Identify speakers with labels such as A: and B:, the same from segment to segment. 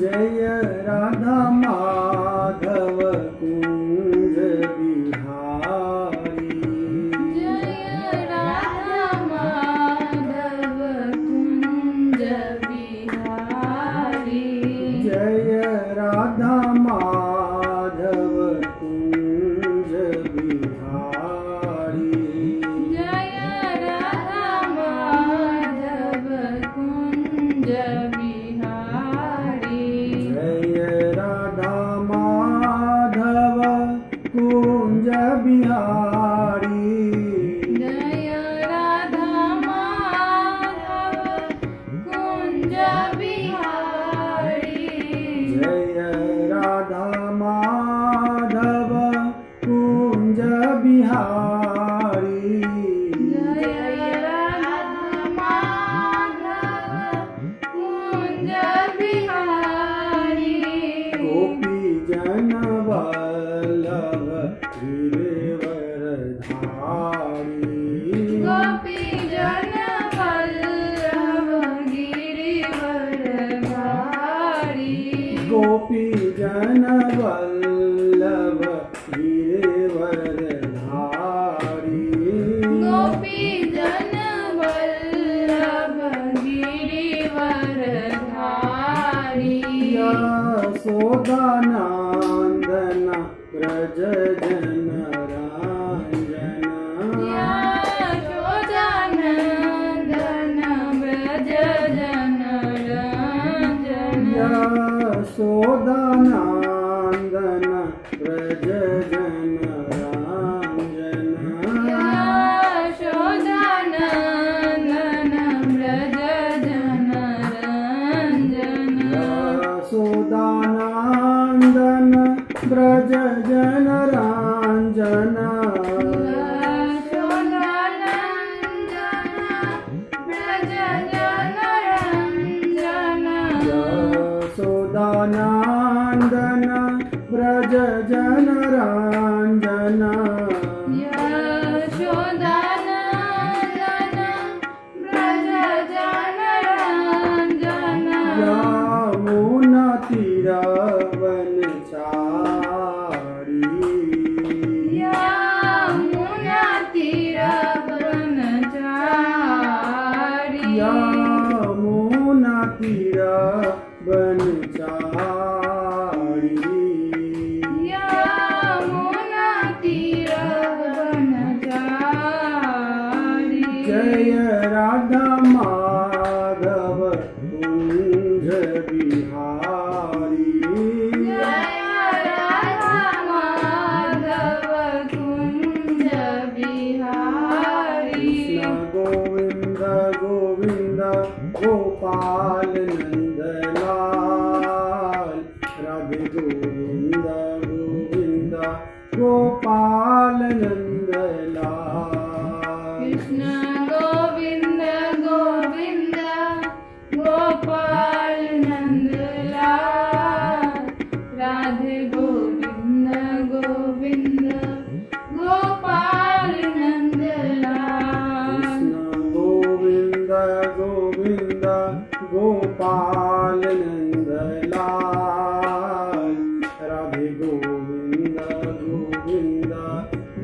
A: जय राधा माधव कुंज बिहारी।
B: जय राधा माधव कुंज बिहारी।
A: जय राधा माधव कुंज बिहारी।
B: जय राधा माधव कुंज बिहारी।
A: जय राधा माधव कुंज बिहारी।
B: जय राधा माधव कुंज बिहारी।
A: जय राधा माधव कुंज बिहारी।
B: जय राधा माधव कुंज बिहारी।
A: गोपी जन वल्लभ गिरिवरधारी।
B: गोपी जन वल्लभ गिरिवरधारी।
A: गोपी जन वल्लभ गिरिवरधारी।
B: गोपी जन वल्लभ गिरिवरधारी।
A: यशोदानंदन व्रज जन रंजन।
B: यशोदानंदन व्रज जन रंजन।
A: यशोदानंदन व्रज जन रंजन।
B: यशोदानंदन व्रज जन रंजन।
A: यशोदानंदन व्रज जन रंजन।
B: यशोदानंदन व्रज जन रंजन।
A: यशोदानंदन व्रज जन रंजन।
B: यशोदानंदन व्रज जन रंजन।
A: यमुना तीरवन चारी।
B: यमुना तीरवन चारी।
A: यमुना तीरवन चारी।
B: यमुना तीरवन चारी।
A: जय राधा माधव कुंज बिहारी।
B: जय राधा माधव कुंज बिहारी।
A: कृष्ण गोविंद गोविंद गोपाल नंदलाल। राधे गोविंद गोविंद गोपाल नंदलाल।
B: कृष्ण गोविंद गोविंद गोपाल नंदलाल। राधे गोविंद गोविंद गोपाल नंदलाल।
A: कृष्ण गोविंद गोविंद गोपाल नंदलाल। राधे गोविंद गोविंद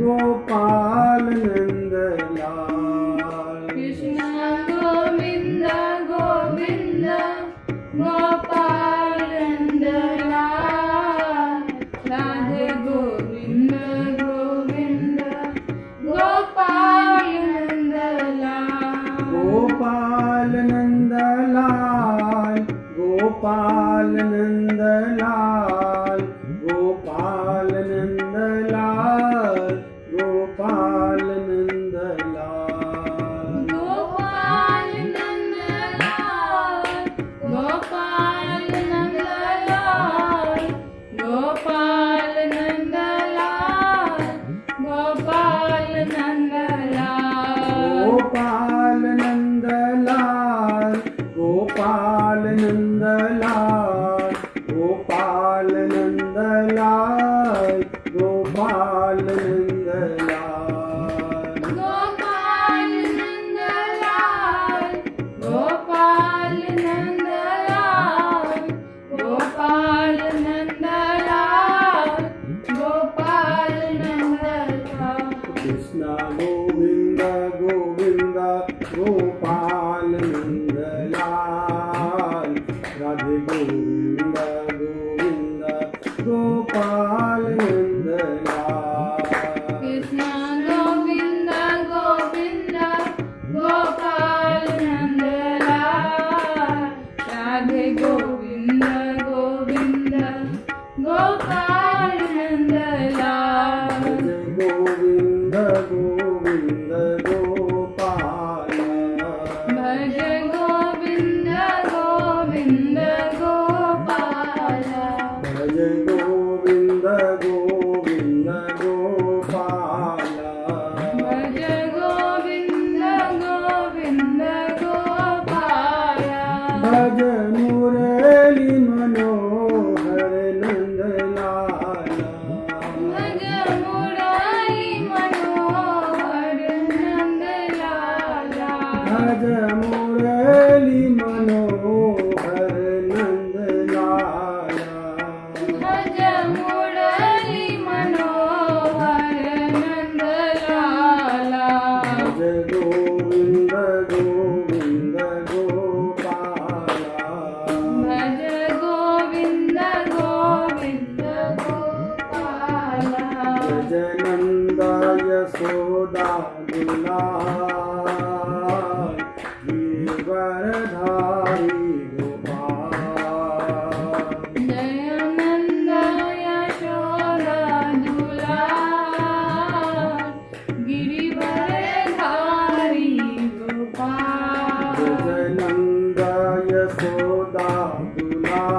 A: गोपाल नंदलाल।
B: कृष्ण गोविंद गोविंद गोपाल नंदलाल। राधे गोविंद गोविंद गोपाल नंदलाल।
A: गोपाल नंदलाल गोपाल नंदलाल गोपाल नंदलाल गोपाल नंदलाल।
B: गोपाल नंदलाल गोपाल नंदलाल गोपाल नंदलाल गोपाल नंदलाल।
A: गोपाल नंदलाल गोपाल नंदलाल गोपाल राधे गोविंद गोविंद गोपाल नंदलाल।
B: कृष्ण गोविंद गोविंद गोपाल नंदलाल, राधे गोविंद गोविंद गोपाल नंदलाल।
A: भज गोविंद गोविंद गोपाल,
B: भज गोविंद गोविंद गोपाल,
A: भज गोविंद गोविंद गोपाल,
B: भज गोविंद गोविंद गोपाल।
A: भज मुरली मनोहर नंदलाल,
B: भज मुरली मनोहर नंदलाला,
A: भज मुरली मनोहर नंदलाल,
B: भज मुरली मनोहर नंदलाला।
A: भज गोविंद गोविंद गोपाल,
B: भज गोविंद गोविंद गोपाल।
A: भज नंद यशोदा दुलाल, गिरिवरधारी गोपाल।
B: जय नंद यशोदा दुलाल, गिरिवरधारी गोपाल।
A: भज नंद यशोदा दुलाल,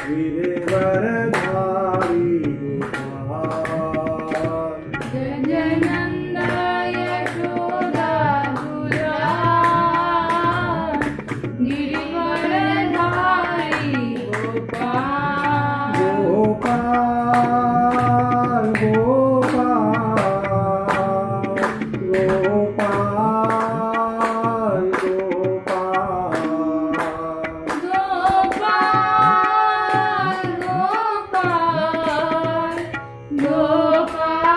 A: गिरिवरधारी गोपाल।
B: जय नंद यशोदा दुलाल, गिरिवरधारी गोपाल।
A: गोपाल गोपाल गोपाल गोपाल,
B: गोपाल गोपाल गोपाल गोपाल,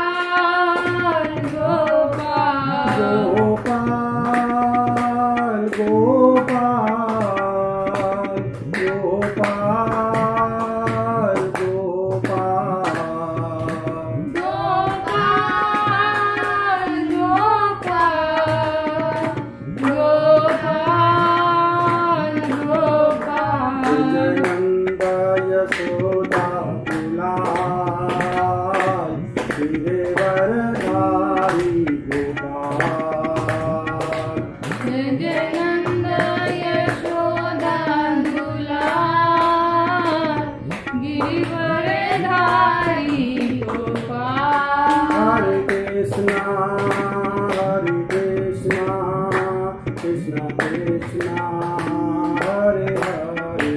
A: गोपाल गोपाल गोपाल गोपाल,
B: गोपाल गोपाल गोपाल गोपाल।
A: नंद यशोदा दुलाल, गिरिवरधारी गोपाल।
B: जय नंद यशोदा दुलाल, गिरिवरधारी गोपाल।
A: हरे कृष्णा हरे कृष्णा कृष्ण कृष्णा हरे हरे,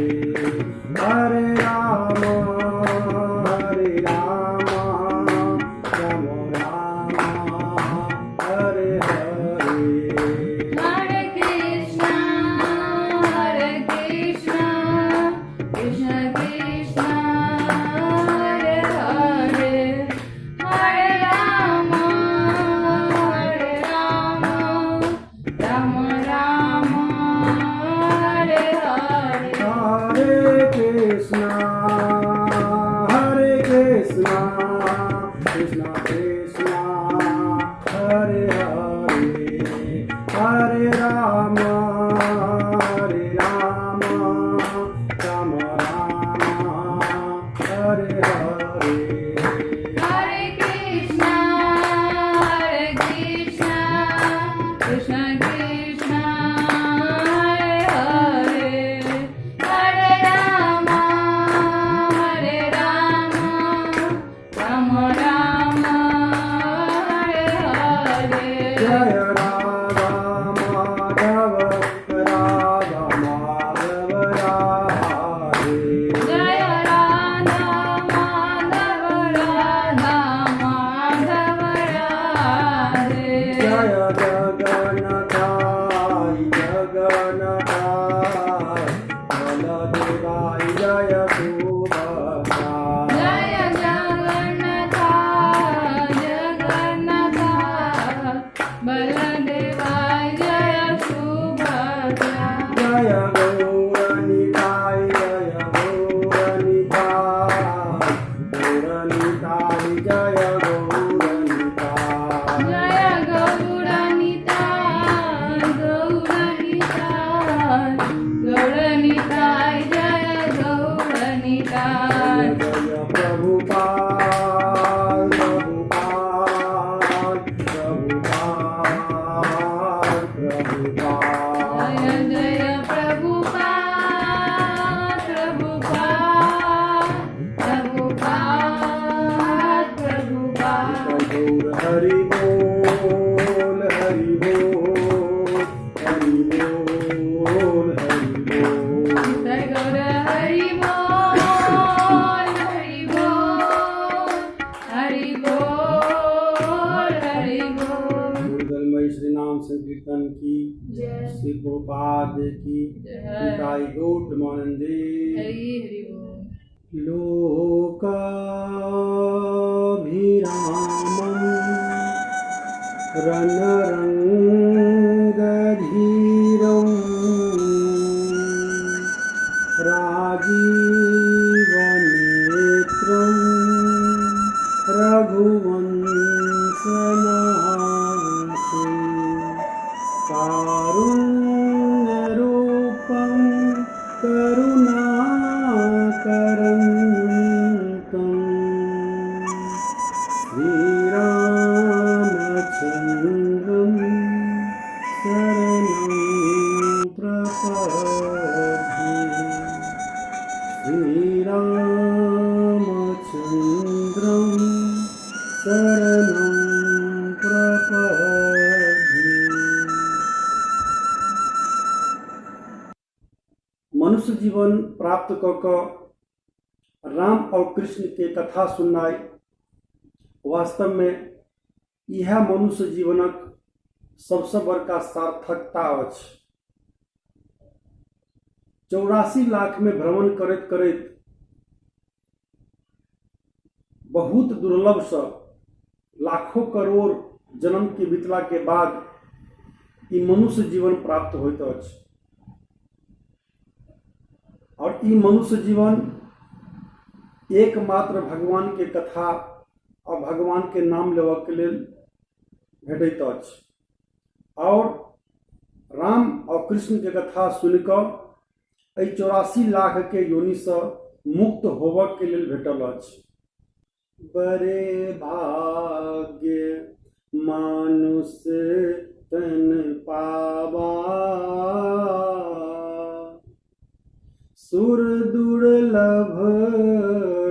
A: राधे की।
B: जय।
A: निताई गौर प्रेमानंदे।
B: हरि हरि बोल।
A: लोकाभिरामं रणरङ्गधीरं राजीवनेत्रं रघुवंशनाशं कारुण्यरूपं करुणाकरन्तं श्रीरामचन्द्रं शरणं प्रपद्ये। श्रीरामचन्द्रं शरणं प्रपद्ये। मनुष्य जीवन प्राप्त कऽ कऽ राम और कृष्ण के कथा सुननाइ वास्तव में इएह मनुष्य जीवनक सबसँ बड़का सार्थकता अछि। 84 लाख में भ्रमण करैत करैत बहुत दुर्लभसँ लाखों करोड़ जन्म के बीतला के बाद ई मनुष्य जीवन प्राप्त होइत अछि और ई मनुष्य जीवन एकमात्र भगवान के कथा और भगवान के नाम लेबऽ के लेल भेटैत अछि। और राम और कृष्ण के कथा सुनि कऽ एहि 84 लाख के योनिसँ मुक्त होबऽ के लेल भेटल अछि। बड़े भाग्य मानुष तन पावा, सुर दुर्लभ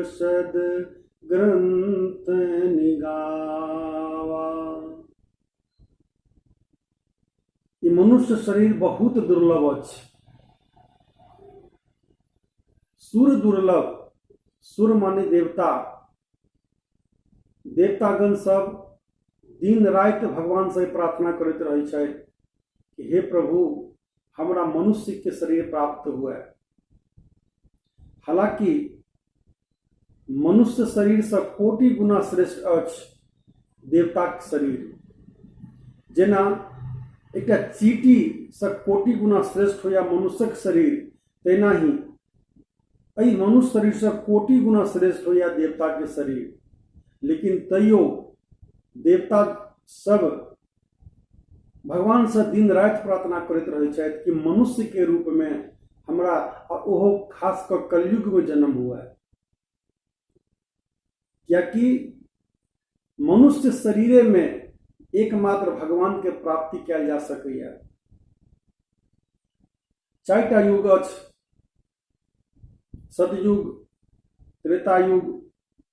A: सद ग्रंथ निगावा। ई मनुष्य शरीर बहुत दुर्लभ अछि। सुर दुर्लभ, सुर माने देवता, देवतागण सब दिन राति भगवान से प्रार्थना करैत रहै छथि कि हे प्रभु हमरा मनुष्य के शरीर प्राप्त हुए। हालांकि मनुष्य शरीर से कोटि गुना श्रेष्ठ अछि देवताक शरीर। जेना एकटा चीटी से कोटि गुना श्रेष्ठ होइए मनुष्यक शरीर, तेना ही एहि मनुष्य शरीर से कोटि गुना श्रेष्ठ होइए देवता के शरीर। लेकिन तैयो देवता सब भगवान से दिन राति प्रार्थना करैत रहै छथि कि मनुष्य के रूप में हमरा, आ ओहो खास कऽ कलयुग में जन्म हुए, कियाकि मनुष्य शरीरे में एकमात्र भगवान के प्राप्ति कयल जा सकैए। चारिटा युग अछि, सतयुग, त्रेतायुग,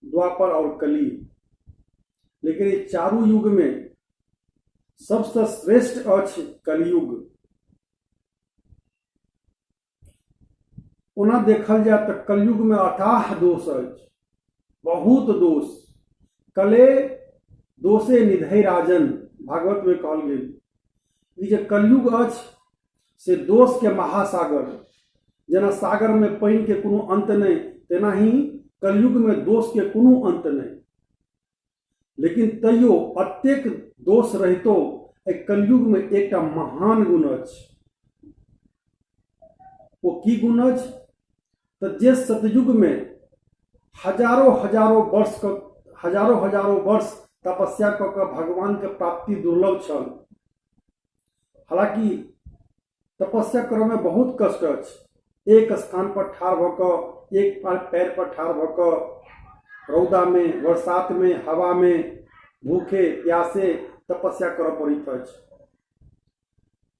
A: द्वापर और कली। लेकिन ई चारू युग में सबसँ श्रेष्ठ अछि कलयुग। ओना देखल जाय तऽ कलयुग में अथाह दोष अछि, बहुत दोष। कले दोषे निधय राजन, भागवत में कहल गेल। ई जे कलयुग अछि से दोष के महासागर, जेना सागर में पानि के कोनो अंत नहि, तेनाही कलयुग में दोष के कोनो अंत नहि। लेकिन तैयो अतेक दोष रहितो एहि कलयुग में एकटा महान गुण अछि। ओ की गुण अछि? तऽ जे सतयुग में हजारों हजारों वर्ष क हजारों हजारों वर्ष तपस्या कऽ कऽ भगवान के प्राप्ति दुर्लभ छल। हालांकि तपस्या करऽ में बहुत कष्ट अछि। एक स्थान पर ठाढ़ भऽ कऽ, एक पैर पर ठाढ़ भऽ कऽ, रौदा में, बरसात में, हवा में, भूखे प्यासे तपस्या करऽ पड़ैत अछि।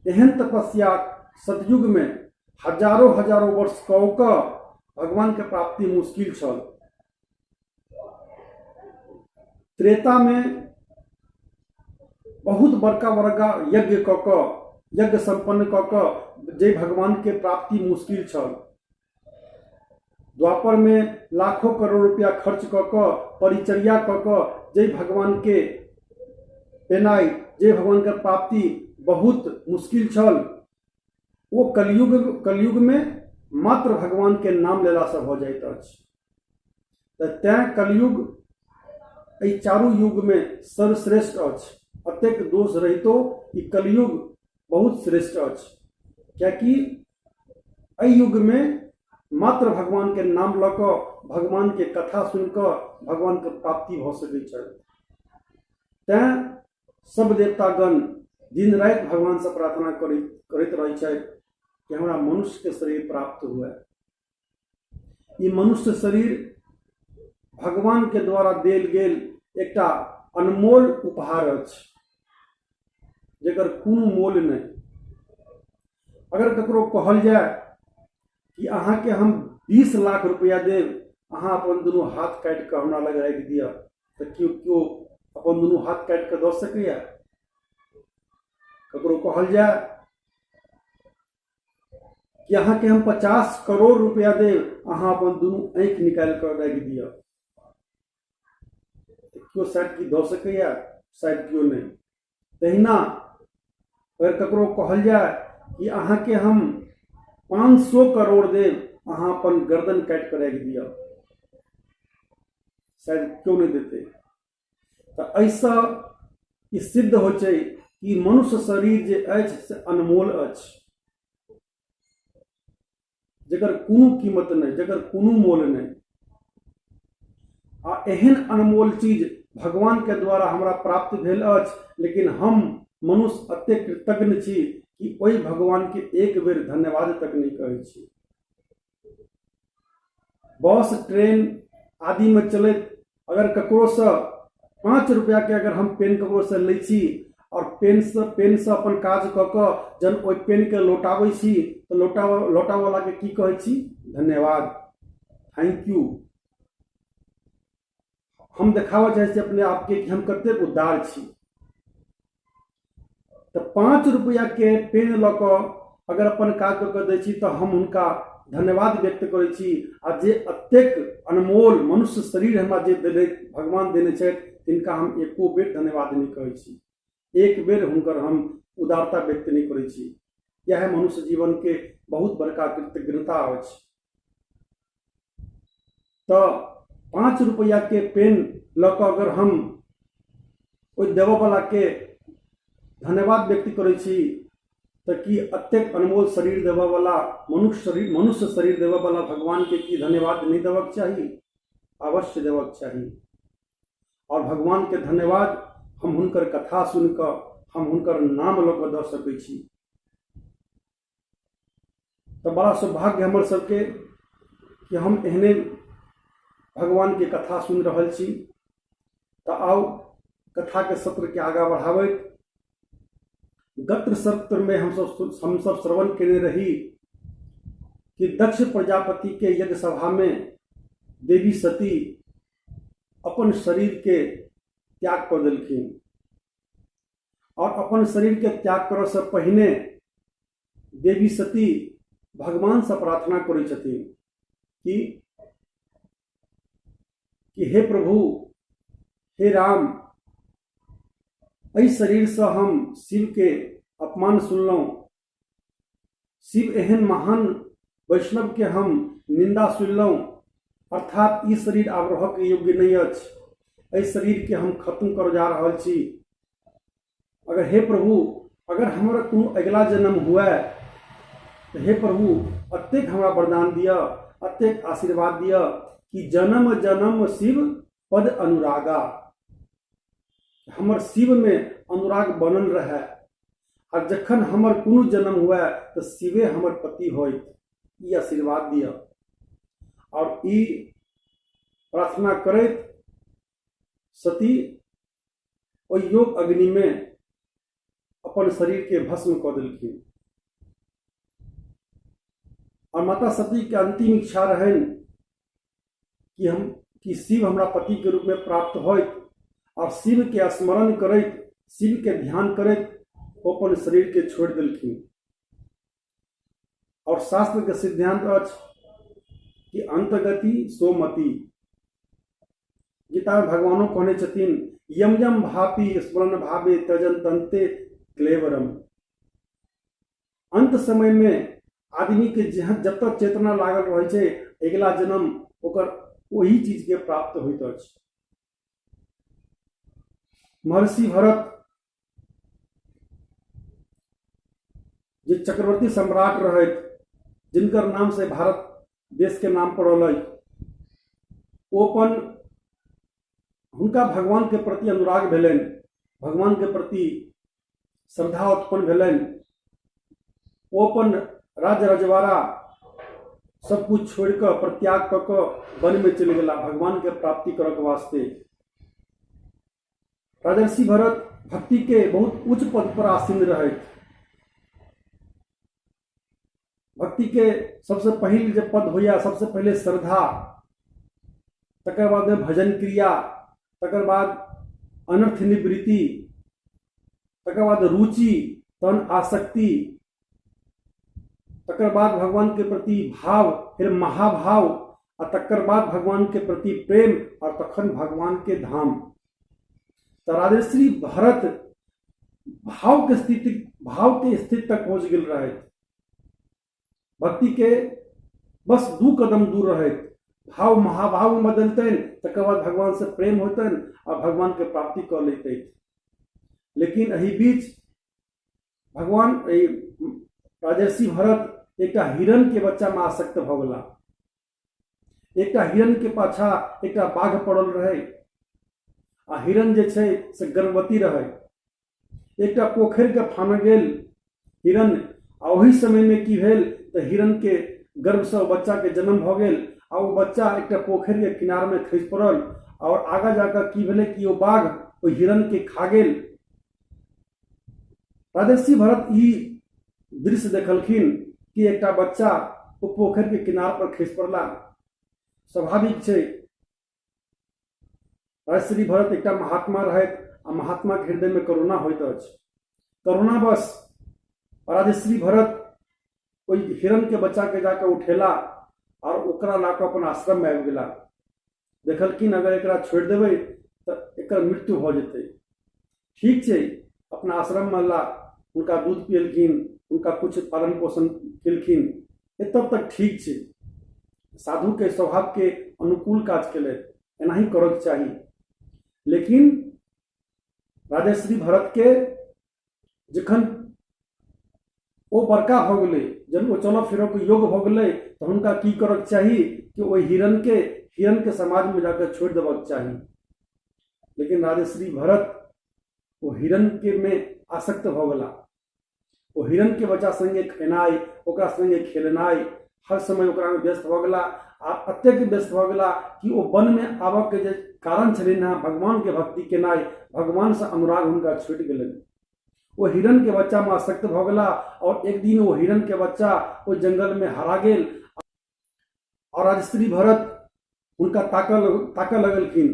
A: एहन तपस्या सतयुग में हजारों हजारों वर्ष कऽ कऽ भगवान के प्राप्ति मुश्किल छल। त्रेता में बहुत बड़का बड़का यज्ञ कऽ कऽ, यज्ञ संपन्न कऽ कऽ जे भगवान के प्राप्ति मुश्किल छल। द्वापर में लाखों करोड़ रुपया खर्च कऽ कऽ, परिचर्या कऽ कऽ जे भगवान के पेनाइ, जे भगवान के प्राप्ति बहुत मुश्किल छल। ओ कलयुगमे मात्र भगवानके नाम लेलासँ भऽ जाइत अछि। तऽ तैँ कलयुग एहि चारू युगमे सर्वश्रेष्ठ अछि। एतेक दोष रहितो ई कलयुग बहुत श्रेष्ठ अछि, किएकि एहि युगमे मात्र भगवानके नाम लऽ कऽ, भगवानके कथा सुनि कऽ भगवानके प्राप्ति भऽ सकै छनि। तैँ सब देवतागण दिन राति भगवानसँ प्रार्थना करैत करैत रहै छथि कि हमरा मनुष्यके शरीर प्राप्त हुए। ई मनुष्य शरीर भगवानके द्वारा देल गेल एकटा अनमोल उपहार अछि, जकर कोनो मोल नहि। अगर ककरो कहल जाय कि अहाँके हम 20 लाख रुपया देब, अहाँ अपन दुनू हाथ काटि कऽ हमरा लग राखि दिअ, तऽ केओ केओ अपन दुनू हाथ काटि कऽ दऽ सकैए? ककरो कहल जाय कि अहाँके हम 50 करोड़ रुपया देब, अहाँ अपन दुनू आँखि निकालि कऽ राखि दिअ, केओ शायद की दऽ सकैए, शायद केओ नहि। तहिना अगर ककरो कहल जाय कि अहाँके हम 500 करोड़ देब, अहाँ अपन गर्दन काटि कऽ राखि दिअ, शायद केओ नहि देतै। तऽ एहिसँ ई सिद्ध होइ छै कि मनुष्य शरीर जे अछि से अनमोल अछि, जकर कोनो कीमत नहि, जकर कोनो मोल नहि। आ एहन अनमोल चीज भगवानके द्वारा हमरा प्राप्त भेल अछि, लेकिन हम मनुष्य एतेक कृतज्ञ छी कि ओहि भगवानके एक बेर धन्यवाद तक नहि कहै छी। बस, ट्रेन आदिमे चलैत अगर ककरोसँ 5 रुपैआके अगर हम पेन ककरोसँ लै छी आओर पेनसँ अपन काज कऽ कऽ जहन ओहि पेनके लौटाबै छी तऽ लौटाबऽवलाके की कहै छी? धन्यवाद, thank you. हम देखाबऽ चाहै छी अपने आपके कि हम कतेक उदार छी। तऽ 5 रुपैआके पेन लऽ कऽ अगर अपन काज कऽ कऽ दै छी तऽ हम हुनका धन्यवाद व्यक्त करै छी। आ जे एतेक अनमोल मनुष्य शरीर हमरा जे देने भगवान देने छथि, तिनका हम एको बेर धन्यवाद नहि कहै छी, एक बेर हुनकर हम उदारता व्यक्त नहि करै छी। इएह मनुष्य जीवनके बहुत बड़का कृतज्ञता अछि। तऽ 5 रुपैआके पेन लऽ कऽ अगर हम ओहि देबऽवलाके धन्यवाद व्यक्त करै छी तऽ की एतेक अनमोल शरीर देबऽवला मनुष्य शरीर देबऽवला भगवानके की धन्यवाद नहि देबऽके चाही? अवश्य देबऽके चाही। आओर भगवानके धन्यवाद हम हुनकर कथा सुनि कऽ, हम हुनकर नाम लऽ कऽ दऽ सकै छी। तऽ बड़ा सौभाग्य हमर सबके कि हम एहने भगवानके कथा सुनि रहल छी। तऽ आउ कथाके सत्रके आगाँ बढ़ाबैत गत्र सत्रमे हमसब श्रवण केने रही कि दक्ष प्रजापतिके यज्ञ सभामे देवी सती अपन शरीरके त्याग कऽ देलखिन। आओर अपन शरीरके त्याग करऽसँ पहिने देवी सती भगवानसँ प्रार्थना करै छथिन कि हे प्रभु, हे राम, एहि शरीरसँ हम शिवके अपमान सुनलहुँ, शिव एहन महान वैष्णवके हम निंदा सुनलहुँ, अर्थात ई शरीर आब रहऽके योग्य नहि अछि, एहि शरीरके हम खत्म करऽ जा रहल छी। अगर हे प्रभु, अगर हमर कोनो अगिला जन्म हुए तऽ हे प्रभु एतेक हमरा वरदान दिअ, एतेक आशीर्वाद दिअ कि जन्म जन्म शिव पद अनुरागा, हमर शिवमे अनुराग बनल रहए आ जखन हमर कोनो जन्म हुए तऽ शिवे हमर पति होइत, ई आशीर्वाद दिअ। आओर ई प्रार्थना करैत सती ओहि योग अग्निमे अपन शरीरके भस्म कऽ देलखिन। आओर माता सतीके अंतिम इच्छा रहनि कि शिव हमरा पतिके रूपमे प्राप्त होइत आओर शिवके स्मरण करैत, शिवके ध्यान करैत ओ अपन शरीरके छोड़ि देलखिन। आओर शास्त्रके सिद्धांत अछि कि अंतगति सोमति। गीता में भगवानो कहने छथिन यम यम भापी स्मरण भावे तजन तंते क्लेवरम। अन्त समयमे आदमीके जेहन जतऽ चेतना लागल रहै छै, अगिला जन्म ओकर ओही चीजके प्राप्त होइत अछि। महर्षि भरत जे चक्रवर्ती सम्राट रहथि, जिनकर नाम से भारत देश के नाम पड़ल अछि, ओ अपन हुनका भगवान के प्रति अनुराग भेलनि, भगवान के प्रति श्रद्धा उत्पन्न भेलनि। ओ अपन राज्य रजवाड़ा सब कुछ छोड़ि कऽ परित्याग कऽ कऽ वनमे चलि गेला भगवानके प्राप्ति करऽके वास्ते। राजर्षि भरत भक्ति के बहुत उच्च पद पर आसीन रहथि। भक्ति के सबसे पहिल जे पद होइए, सबसे पहिले श्रद्धा, तकर बादमे भजन क्रिया, तकर बाद अनर्थ निवृत्ति, तकर बाद रुचि, तहन आसक्ति, तकर बाद भगवान के प्रति भाव, फिर महाभाव, आ तकर बाद भगवान के प्रति प्रेम, और तखन भगवान के धाम। तऽ राजर्षि भरत भाव के स्थिति, भाव के स्थिति तक पहुंच गेल रहथि। भक्ति के बस 2 कदम दूर रहथि। भाव महाभाव में बदलतनि, तकर बाद भगवान से प्रेम होतनि आ भगवान के प्राप्ति कऽ लैतथि। लेकिन एहि बीच भगवान एहि राजर्षि भरत एकटा हिरण के बच्चा में आसक्त भऽ गेला। एकटा हिरण के पाछा एकटा बाघ पड़ल रहे आ हिरण जे छै से गर्भवती रहे। एकटा पोखरि के फानऽ गेल हिरण आ ओहि समय में की भेल तऽ हिरण के गर्भ से ओ बच्चा के जन्म भऽ गेल आ ओ बच्चा एकटा पोखरि के किनार में खसि पड़ल और आगा जाकऽ की भेलै कि ओ बाघ ओहि हिरण के खा गेल। राजर्षि भरत ई दृश्य देखलखिन कि एकटा बच्चा ओ पोखरि के किनार पर खसि पड़ला। स्वाभाविक छै, राजश्री भरत एकटा महात्मा रहथि आ महात्मा के हृदय में करुणा होइत अछि। करुणावश राजश्री भरत ओहि हिरण के बच्चा के जाके उठेला और ओकरा ला कऽ अपन आश्रम में आबि गेला। देखलखिन अगर एकरा छोड़ि देबै तऽ एकर मृत्यु भऽ जेतै। ठीक छै, अपना आश्रममे अनला, हुनका दूध पियलखिन, हुनका किछु पालन पोषण केलखिन, एतऽ तक ठीक छै। साधुके स्वभावके अनुकूल काज केलथि, एनाही करऽके चाही। लेकिन राजर्षि भरतके जखन ओ बड़का भऽ गेलै, जहन ओ चलऽ फिरऽके योग्य भऽ गेलै, तऽ हुनका की करऽके चाही कि ओहि हिरणके हिरणके समाजमे जाकऽ छोड़ि देबऽके चाही। लेकिन राजश्री भरत ओ हिरणके मे आसक्त भऽ गेला। ओ हिरणके बच्चा सङ्गे खेनाइ, ओकरा सङ्गे खेलनाइ, हर समय ओकरामे व्यस्त भऽ गेला आ एतेक व्यस्त भऽ गेला कि ओ वनमे आबऽके जे कारण छलनि हेँ भगवानके भक्ति केनाइ, भगवानसँ अनुराग हुनका छुटि गेलनि। ओ हिरणके बच्चामे आसक्त भऽ गेला और एक दिन ओ हिरणके बच्चा ओहि जंगलमे हरा गेल और राजश्री भरत हुनका ताकऽ लगलखिन।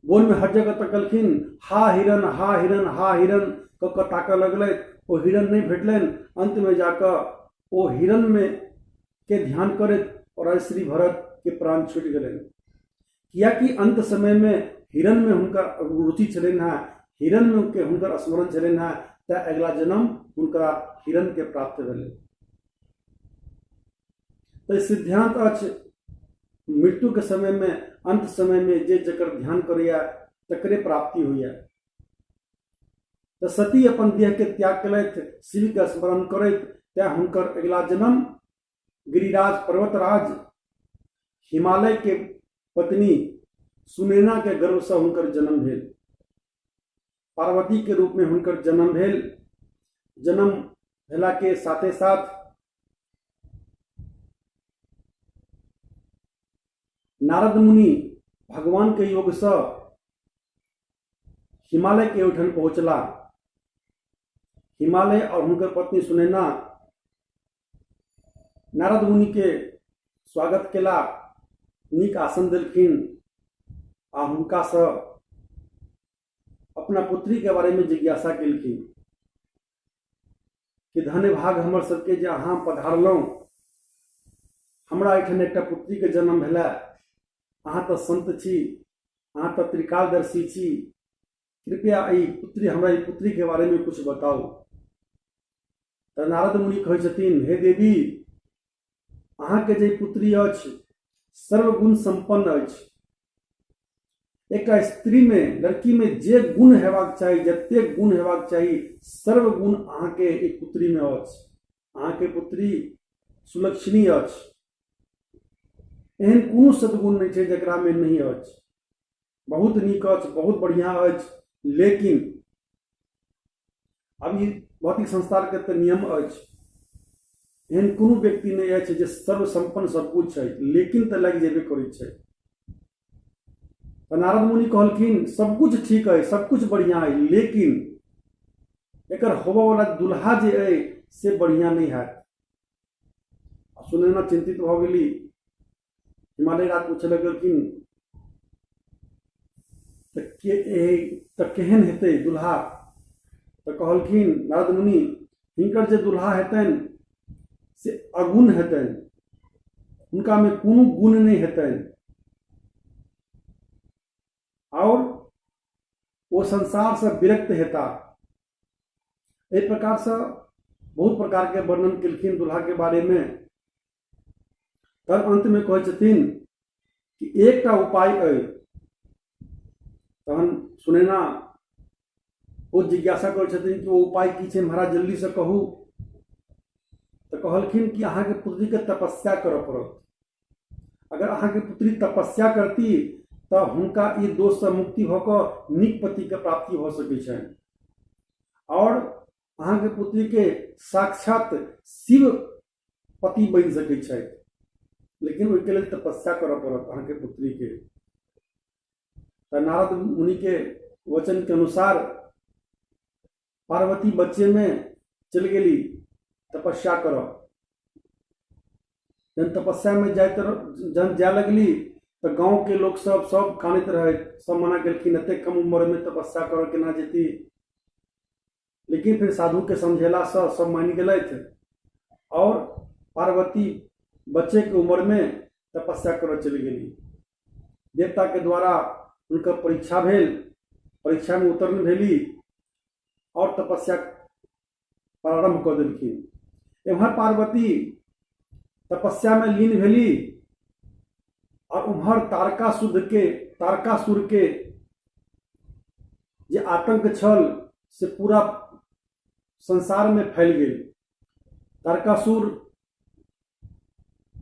A: वनमे हर जगह तकलखिन, हा हिरण, हा हिरण, हा हिरण कऽ कऽ ताकऽ लगलथि। ओ हिरण नहि भेटलनि। अन्तमे जाकऽ ओ हिरणमे के ध्यान करैत और राजश्री भरत के प्राण छूटि गेलनि। कियाकि अन्त समयमे हिरणमे हुनकर रुचि छलनि हेँ, हिरणमे के हुनकर स्मरण छलनि हेँ, तैँ अगिला जन्म हुनका हिरणके प्राप्त भेलनि। तऽ सिद्धांत अछि मृत्युके समयमे, अन्त समयमे जे जकर ध्यान करैए तकरे प्राप्ति होइए। तऽ सती अपन देहके त्याग केलथि शिवके स्मरण करैत, तैँ हुनकर अगिला जन्म गिरिराज पर्वतराज हिमालयके पत्नी सुनैनाके गर्भसँ हुनकर जन्म भेल। पार्वतीके रूपमे हुनकर जन्म भेल। जन्म भेलाके साथे साथ नारद मुनि भगवान के योगसँ हिमालय के ओहिठाम पहुँचला। हिमालय और हुनकर पत्नी सुनैना नारद मुनि के स्वागत केला, नीक आसन देलखिन आ हुनकासँ अपना पुत्री के बारे में जिज्ञासा केलखिन कि धन्य भाग हमर सबके जे अहाँ पधारलहुँ, हमरा एहिठाम एकटा पुत्रीके जन्म भेलै, अहाँ तऽ संत छी, अहाँ तऽ त्रिकालदर्शी छी, कृपया एहि पुत्री, हमरा एहि पुत्रीके बारेमे किछु बताउ। तऽ नारद मुनि कहै छथिन, हे देवी, अहाँके जे पुत्री अछि सर्वगुण सम्पन्न अछि। एकटा स्त्रीमे, लड़कीमे जे गुण हेबाक चाही, जतेक गुण हेबाक चाही, सर्वगुण अहाँके ई पुत्रीमे अछि। अहाँके पुत्री सुलक्षणी अछि। एहन कोनो सद्गुण नहि छै जकरामे नहि अछि। बहुत नीक अछि, बहुत बढ़िआँ अछि। लेकिन आब ई भौतिक संसारके तऽ नियम अछि, एहन कोनो व्यक्ति नहि अछि जे सर्वसम्पन्न सब कुछ छै, लेकिन तऽ लागि जेबे करै छै। तऽ नारद मुनि कहलखिन, सब कुछ ठीक अइ, सब कुछ बढ़िआँ अइ, लेकिन एकर होबऽवला दुल्हा जे अइ से बढ़िआँ नहि हैत। आ सुनैना चिन्तित भऽ गेली। हिमालय राज पूछऽ लगलखिन, तऽ के तऽ केहन हेतै दुल्हा? तऽ कहलखिन नारद मुनि, हिनकर जे दुल्हा हेतनि से अगुण हेतनि, हुनकामे कोनो गुण नहि हेतनि आओर ओ संसारसँ विरक्त हेता। एहि प्रकारसँ बहुत प्रकारके वर्णन केलखिन दुल्हाके बारेमे। तब अन्तमे कहै छथिन कि एकटा उपाय अइ। तहन सुनैना ओ जिज्ञासा करै छथिन कि ओ उपाय की छै महाराज, जल्दीसँ कहू। तऽ कहलखिन कि अहाँके पुत्रीके तपस्या करऽ पड़त। अगर अहाँके पुत्री तपस्या करती तऽ हुनका ई दोषसँ मुक्ति भऽ कऽ नीक पतिके प्राप्ति भऽ सकै छनि आओर अहाँके पुत्रीके साक्षात शिव पति बनि सकै छथि, लेकिन ओहिके लेल तपस्या करऽ पड़त अहाँके पुत्रीके। तऽ नारद मुनिके वचनके अनुसार पार्वती बच्चेमे चलि गेली तपस्या करऽ। जहन तपस्यामे जाइत जहन जाय लगली तऽ गाँवके लोक सब सब कानैत रहै, सब मना केलखिन, एतेक कम उम्रमे तपस्या करऽ केना जेती? लेकिन फेर साधुके समझेलासँ सब मानि गेलथि आओर पार्वती बच्चेके उम्रमे तपस्या करऽ चलि गेली। देवताके द्वारा हुनकर परीक्षा भेल, परीक्षामे उत्तीर्ण भेली आओर तपस्या प्रारम्भ कऽ देलखिन। एम्हर पार्वती तपस्यामे लीन भेली आओर उम्हर तारकासुर के जे आतंक छल से पूरा संसारमे फैल गेल। तारकासुर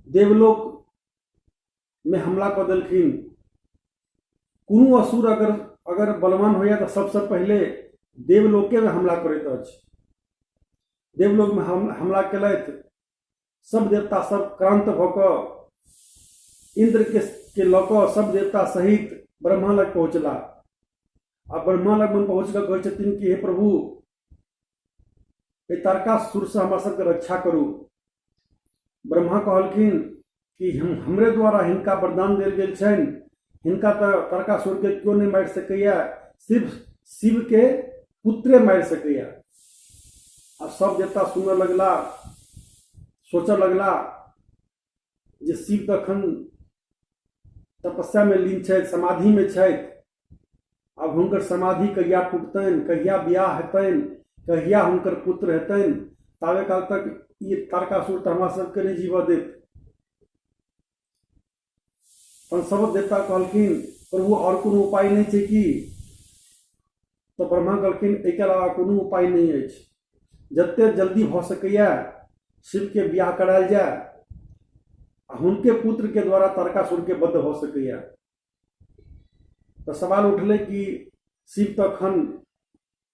A: देवलोक मे हमला कऽ देलखिन। कोनो असुर अगर अगर बलवान होइए तऽ सबसँ पहिले देवलोकेमे हमला करैत अछि। देवलोकमे हमला केलथि, सब देवता सब क्रांत भऽ कऽ इन्द्रके के लऽ कऽ सब देवता सहित ब्रह्मा लग पहुँचला। आ ब्रह्मा लग पहुँच कऽ कहै छथिन कि हे प्रभु, एहि तारकासुरसँ हमरा सबके रक्षा करू। ब्रह्मा कहलखिन कि हम हमरे द्वारा हिनका वरदान देल गेल छनि, हिनका तऽ तारकासुरके केओ नहि मारि सकैए, सिर्फ शिवके पुत्रे मारि सकैए। आ सब देवता सुनऽ लगला, सोचऽ लगला जे शिव तऽ एखन तपस्यामे लीन छथि, समाधिमे छथि, आब हुनकर समाधि कहिया टूटतनि, कहिया बियाह हेतनि, कहिया हुनकर पुत्र हेतनि, ताबे काल तक ई तारकासुर तऽ हमरा सबके नहि जीवऽ देत। तहन सब देवता कहलखिन, प्रभु आओर कोनो उपाय नहि छै की? तऽ ब्रह्मा कहलखिन, एहिके अलावा कोनो उपाय नहि अछि। जते जल्दी भऽ सकैए शिवके बियाह करायल जाय आ हुनके पुत्रके द्वारा तारकासुरके वध भऽ सकैए। तऽ सवाल उठलै कि शिव तऽ एखन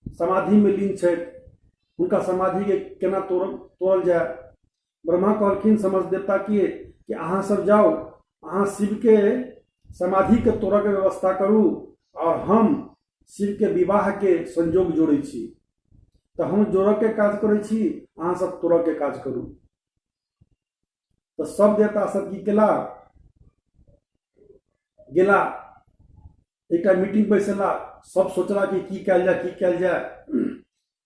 A: समाधिमे लीन छथि, हुनका समाधिके केना तोड़ल जाय? ब्रह्मा कहलखिन समस्त देवता के कि अहाँ सब जाउ, अहाँ शिवके समाधिके तोड़ऽके व्यवस्था करू आओर हम शिवके विवाहके संयोग जोड़ै छी। तऽ हम जोड़ऽके काज करै छी, अहाँ सब तोड़ऽके काज करू। तऽ सब देवता सब की केला, गेला, एकटा मीटिंग बैसेला, सब सोचला कि की कयल जाय, की कयल जाय,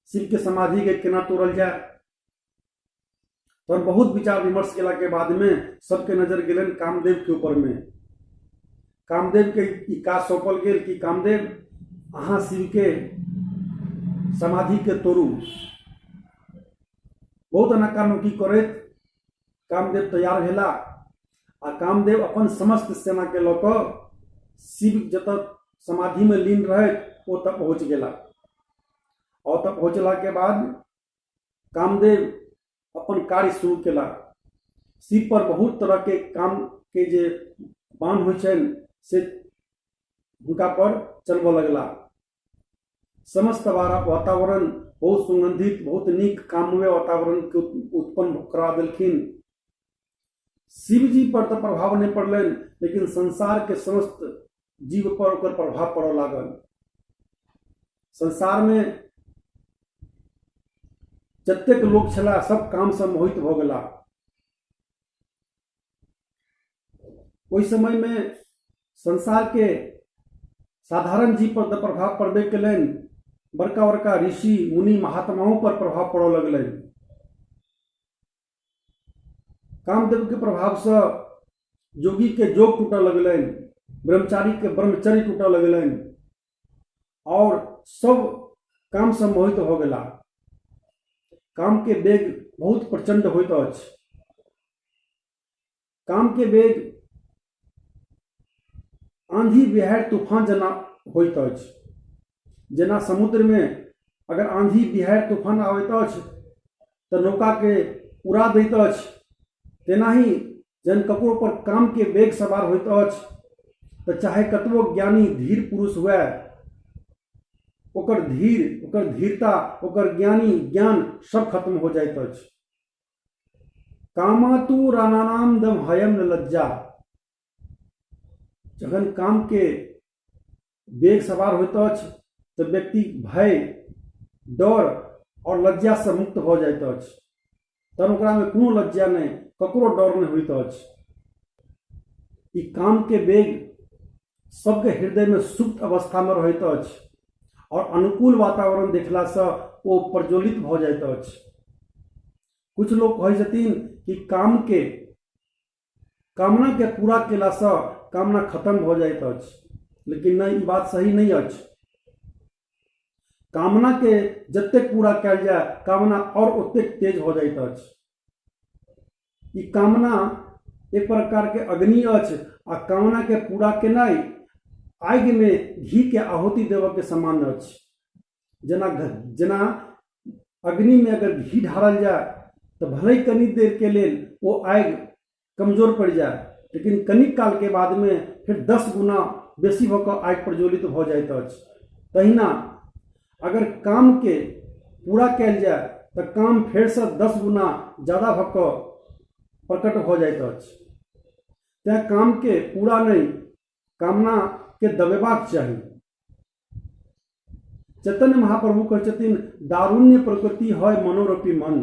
A: शिवके समाधिके केना तोड़ल जाय। तहन बहुत विचार विमर्श केला के बाद में सबके नजर गेलनि कामदेव के ऊपर में। कामदेव के ई काज सौंपल गेल कि कामदेव अहाँ शिव के समाधि के तोड़ू। बहुत अनाकानुकी करैत कामदेव तैयार भेला आ कामदेव अपन समस्त सेनाके लऽ कऽ शिव जतऽ समाधिमे लीन रहथि ओतऽ पहुँच गेला। ओतऽ पहुँचलाके बाद कामदेव अपन कार्य शुरू केला। शिव पर बहुत तरहके कामके जे बाण होइ छनि से हुनका पर चलबऽ लगला। समस्त वातावरण बहुत सुगंधित, बहुत नीक काममय वातावरण के उत्पन्न करा देलखिन। शिवजी पर तऽ प्रभाव नहि पड़लनि, लेकिन संसार के समस्त जीव पर ओकर प्रभाव पड़ऽ लागल। संसार में जतेक लोक छलाह सब काम से मोहित भऽ गेला। ओहि समय में संसार के साधारण जीव पर तऽ प्रभाव पड़बे केलनि, बड़का बड़का ऋषि मुनि महात्माओं पर प्रभाव पड़ऽ लगलनि। कामदेव के प्रभाव से जोगी के जोग टूटऽ लगलनि, ब्रह्मचारी के ब्रह्मचर्य टूटऽ लगलनि और सब काम से मोहित हो गेला। काम के वेग बहुत प्रचंड होइत अछि। काम के वेग आंधी बिहाड़ि तूफान जेना होइत अछि। जेना समुद्र में अगर आंधी बिहाड़ि तूफान आबैत अछि तऽ नौका के उड़ा दैत अछि, तेनाही जहन ककरो पर काम के वेग सवार होइत अछि तऽ चाहे कतबो ज्ञानी धीर पुरुष हुए, ओकर धीर, ओकर धीरता, ओकर ज्ञानी ज्ञान सब खत्म हो जाइत अछि। कामातु राणानाम दम हयम न लज्जा। जखन काम के वेग सवार होइत अछि तऽ व्यक्ति भय, डर और लज्जा से मुक्त भऽ जाइत अछि। तहन ओकरा में कोनो लज्जा नहि, ककरो डर नहि होइत अछि। ई काम के वेग सबके हृदय में सुप्त अवस्था में रहैत अछि और अनुकूल वातावरण देखला से ओ प्रज्वलित भऽ जाइत अछि। कुछ लोग कहै छथिन कि काम के कामना के पूरा केला से कामना खत्म भऽ जाइत अछि, लेकिन नहि, ई बात सही नहि अछि। कामना के जतेक पूरा कयल जाय, कामना और ओतेक तेज भऽ जाइत अछि। ई कामना एक प्रकार के अग्नि अछि आ कामना के पूरा केनाइ आगि में घी के आहुति देबऽ के समान अछि। जेना अग्नि में अगर घी ढारल जाय तऽ भले ही कनी देर के लेल ओ आगि कमजोर पड़ि जाय, लेकिन कनी काल के बाद में फिर 10 गुना बेसी भऽ कऽ आगि प्रज्वलित भऽ जाइत अछि। तहिना अगर काम के पूरा कयल जाय तऽ काम फेरसँ 10 गुना ज्यादा भऽ कऽ प्रकट भऽ जाइत अछि। तैँ काम के पूरा नहि, कामना के दबेबाक चाही। चैतन्य महाप्रभु कहै छथिन, दारुण्य प्रकृति है मनोरपी मन।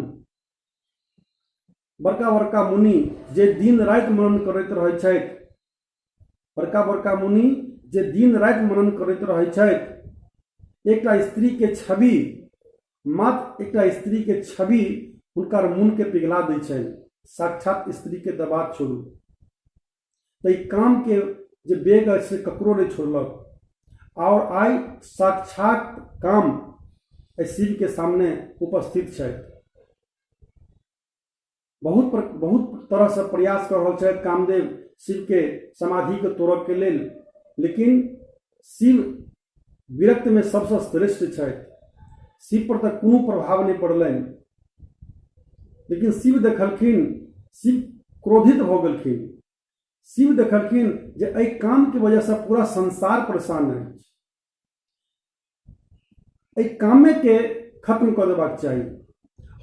A: बड़का बड़का मुनि जे दिन राति मनन करैत रहै छथि, बड़का बड़का मुनि जे दिन राति मनन करैत रहै छथि, एकटा स्त्री के छवि, मात्र एकटा स्त्री के छवि हुनकर मन के पिघला दै छनि। साक्षात स्त्री के दबा छोड़ू। तऽ ई काम के जे वेग अछि से ककरो नहि छोड़लक और आइ साक्षात काम एहि शिव के सामने उपस्थित छथि। बहुत तरह से प्रयास कर रहल छथि कामदेव शिव के समाधि के तोड़ऽ के लेल, लेकिन शिव विरक्त में सबसँ श्रेष्ठ छथि। शिव पर तऽ कोनो प्रभाव नहि पड़लनि, लेकिन शिव देखलखिन, शिव क्रोधित भऽ गेलखिन। शिव देखलखिन जे एहि काम के वजह से पूरा संसार परेशान अछि, एहि कामे के खत्म कऽ देबाक चाही।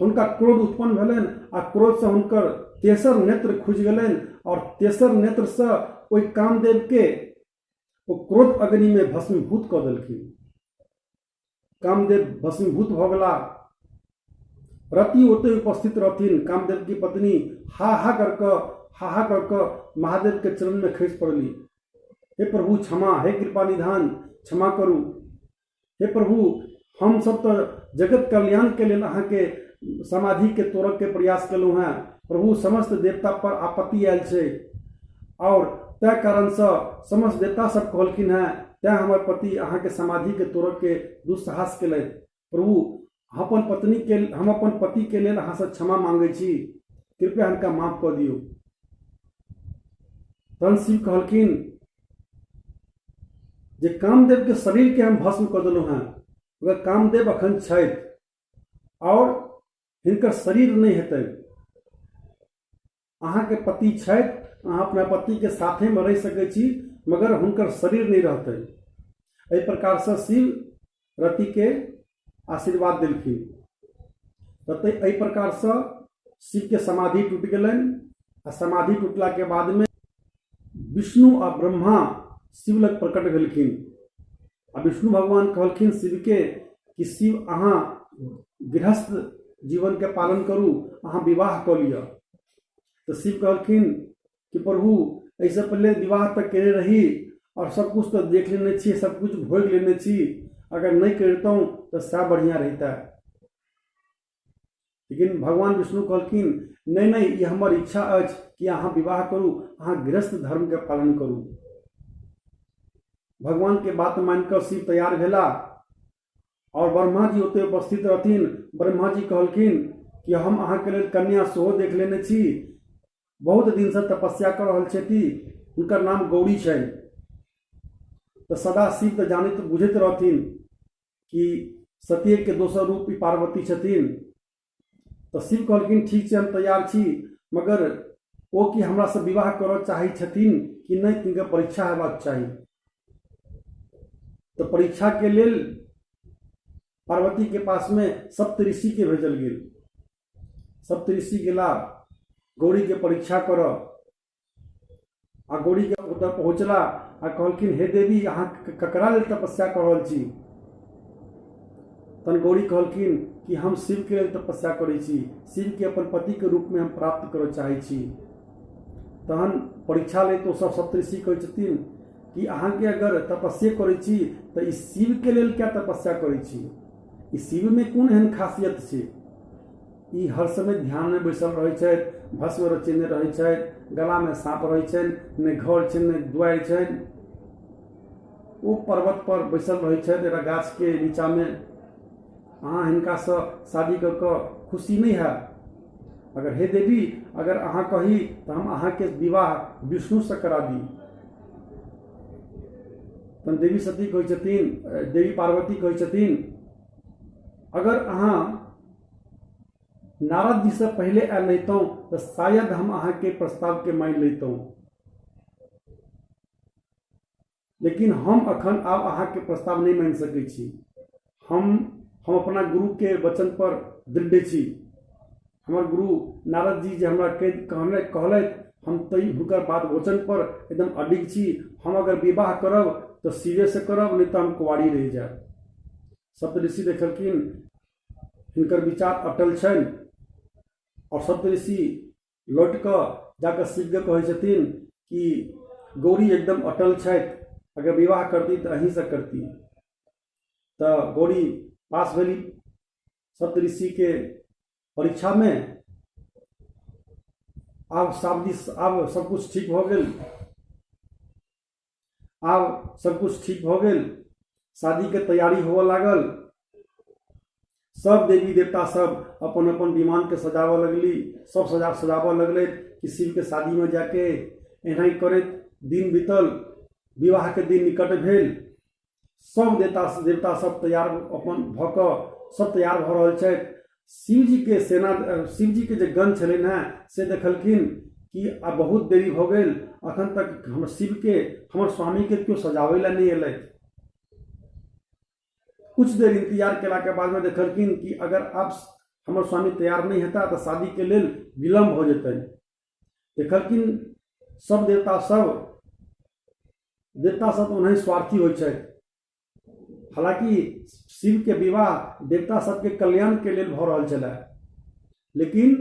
A: हुनका क्रोध उत्पन्न भेलनि आ क्रोध से हुनकर तेसर नेत्र खुजि गेलनि और तेसर नेत्र से ओहि कामदेव के ओ क्रोध अग्नि में भस्मीभूत कऽ देलखिन। कामदेव भस्मीभूत भऽ गेला। रति ओतहि उपस्थित रहथिन। कामदेव की पत्नी हा हा कर कऽ, हा हा कर कऽ महादेव के चरण में खसि पड़ली। हे प्रभु क्षमा, हे कृपा निधान क्षमा करू। हे प्रभु, हम सब तऽ जगत कल्याण के लेल अहाँके समाधि के तोड़ऽ के प्रयास केलहुँ हेँ। प्रभु, समस्त देवता पर आपत्ति आयल छै और तै कारणसँ समस्त देवता सब कहलखिन हेँ, तैं हमर पति अहाँके समाधि के तोड़ऽ के दुस्साहस केलथि। प्रभु, हम अपन पत्नीके हम अपन पतिके लेल अहाँसँ क्षमा मांगै छी, कृपया हुनका माफ कऽ दियौ। तहन शिव कहलखिन जे कामदेवके शरीरके हम भस्म कऽ देलहुँ हेँ, अगर कामदेव अखन छथि आओर हिनकर शरीर नहि हेतनि, अहाँके पति छथि, अहाँ अपना पतिके साथेमे रहि सकै छी, मगर हुनकर शरीर नहि रहतनि। एहि प्रकारसँ शिव रतिके आशीर्वाद देलखिन। तऽ एहि प्रकारसँ शिवके समाधि टूटि गेलनि आ समाधि टूटलाके बादमे विष्णु आ ब्रह्मा शिव लग प्रकट भेलखिन आ विष्णु भगवान कहलखिन शिवके कि शिव अहाँ गृहस्थ जीवनके पालन करू, अहाँ विवाह कऽ लिअ। तऽ शिव कहलखिन कि प्रभु एहिसँ पहिले विवाह तऽ केने रही आओर सबकिछु तऽ देख लेने छी, सबकिछु भोगि लेने छी, अगर नहि करितहुँ तऽ सएह बढ़िआँ रहितै। लेकिन भगवान विष्णु कहलखिन नहि नहि, ई हमर इच्छा अछि कि अहाँ विवाह करू, अहाँ गृहस्थ धर्मके पालन करू। भगवानके बात मानि कऽ शिव तैयार भेला आओर ब्रह्मा जी ओतय उपस्थित रहथिन। ब्रह्मा जी कहलखिन कि हम अहाँके लेल कन्या सेहो देख लेने छी, बहुत दिनसँ तपस्या कऽ रहल छथि, हुनकर नाम गौरी छनि। तऽ सदा शिव तऽ जानैत बुझैत रहथिन कि सतीके दोसर रूप ई पार्वती छथिन। तऽ शिव कहलखिन ठीक छै, हम तैयार छी, मगर ओ कि हमरासँ विवाह करऽ चाहै छथिन कि नहि, तिनकर परीक्षा हेबाक चाही। तऽ परीक्षाके लेल पार्वतीके पासमे सप्तऋषिके भेजल गेल। सप्तऋषि गेला गौरीके परीक्षा करऽ आ गौरीके ओतऽ पहुँचला आ कहलखिन हे देवी, अहाँ ककरा लेल तपस्या कऽ रहल छी? तहन गौरी कहलखिन कि हम शिवके लेल तपस्या करै छी, शिवके अपन पतिके रूपमे हम प्राप्त करऽ चाहै छी। तहन परीक्षा लैत ओ सब सप्तऋषि कहै छथिन कि अहाँके अगर तपस्ये करै छी तऽ ई शिवके लेल क्या तपस्या करै छी? ई शिवमे कोन एहन खासियत छै? ई हर समय ध्यानमे बैसल रहै छथि, भस्म रचेने रहै छथि, गलामे साँप रहै छनि, नहि घर छनि नहि दुआरि छनि, ओ पर्वत पर बैसल रहै छथि एकटा गाछके नीचाँमे। अहाँ हिनकासँ शादी कऽ कऽ खुशी नहि हैब? अगर हे देवी, अगर अहाँ कही तऽ हम अहाँके विवाह विष्णुसँ करा दी। तहन देवी सती कहै छथिन, देवी पार्वती कहै छथिन, अगर अहाँ नारद जीसँ पहिले आयल रहितहुँ तऽ शायद हम अहाँके प्रस्तावके मानि लैतहुँ, लेकिन हम अखन आब अहाँके प्रस्ताव नहि मानि सकै छी। हम अपना गुरुके वचन पर दृढ़ छी। हमर गुरु नारद जी जे हमरा कहने कहलथि, हम ताहि हुनकर बात वचन पर एकदम अडिग छी। हम अगर विवाह करब तऽ शिवेसँ करब, नहि तऽ हम कुआरी रहि जायब। सप्तऋषि देखलखिन हिनकर विचार अटल छनि आओर सप्तऋषि लौटि कऽ जाकऽ शिवके कहै छथिन कि गौरी एकदम अटल छथि, अगर विवाह करती तऽ अहीँसँ करती। तऽ गौरी पास भेली सप्तऋषिके परीक्षामे। आब शादी, आब सबकिछु ठीक भऽ गेल, आब सबकिछु ठीक भऽ गेल, शादीके तैयारी होबऽ लागल। सब देवी देवता सब अपन अपन विमानके सजाबऽ लगली, सब सजाबऽ लगलै कि शिवके शादीमे जाके। एनाही करैत दिन बीतल, विवाहके दिन निकट भेल। सब देवता सब तैयार अपन भऽ कऽ सब तैयार भऽ रहल छथि। शिवजीके सेना, शिवजीके जे गण छलनि हेँ से देखलखिन कि आब बहुत देरी भऽ गेल, अखन तक हमर शिवके, हमर स्वामीके केओ सजाबै लए नहि एलथि। कुछ देर इंतजार केलाके बादमे देखलखिन कि अगर आब हमर स्वामी तैयार नहि हेता तऽ शादीके लेल विलम्ब भऽ जेतनि। देखलखिन सब देवता सब, देवता सब ओनाही स्वार्थी होइ छथि, हालाँकि शिवके विवाह देवता सबके कल्याणके लेल भऽ रहल छलै, लेकिन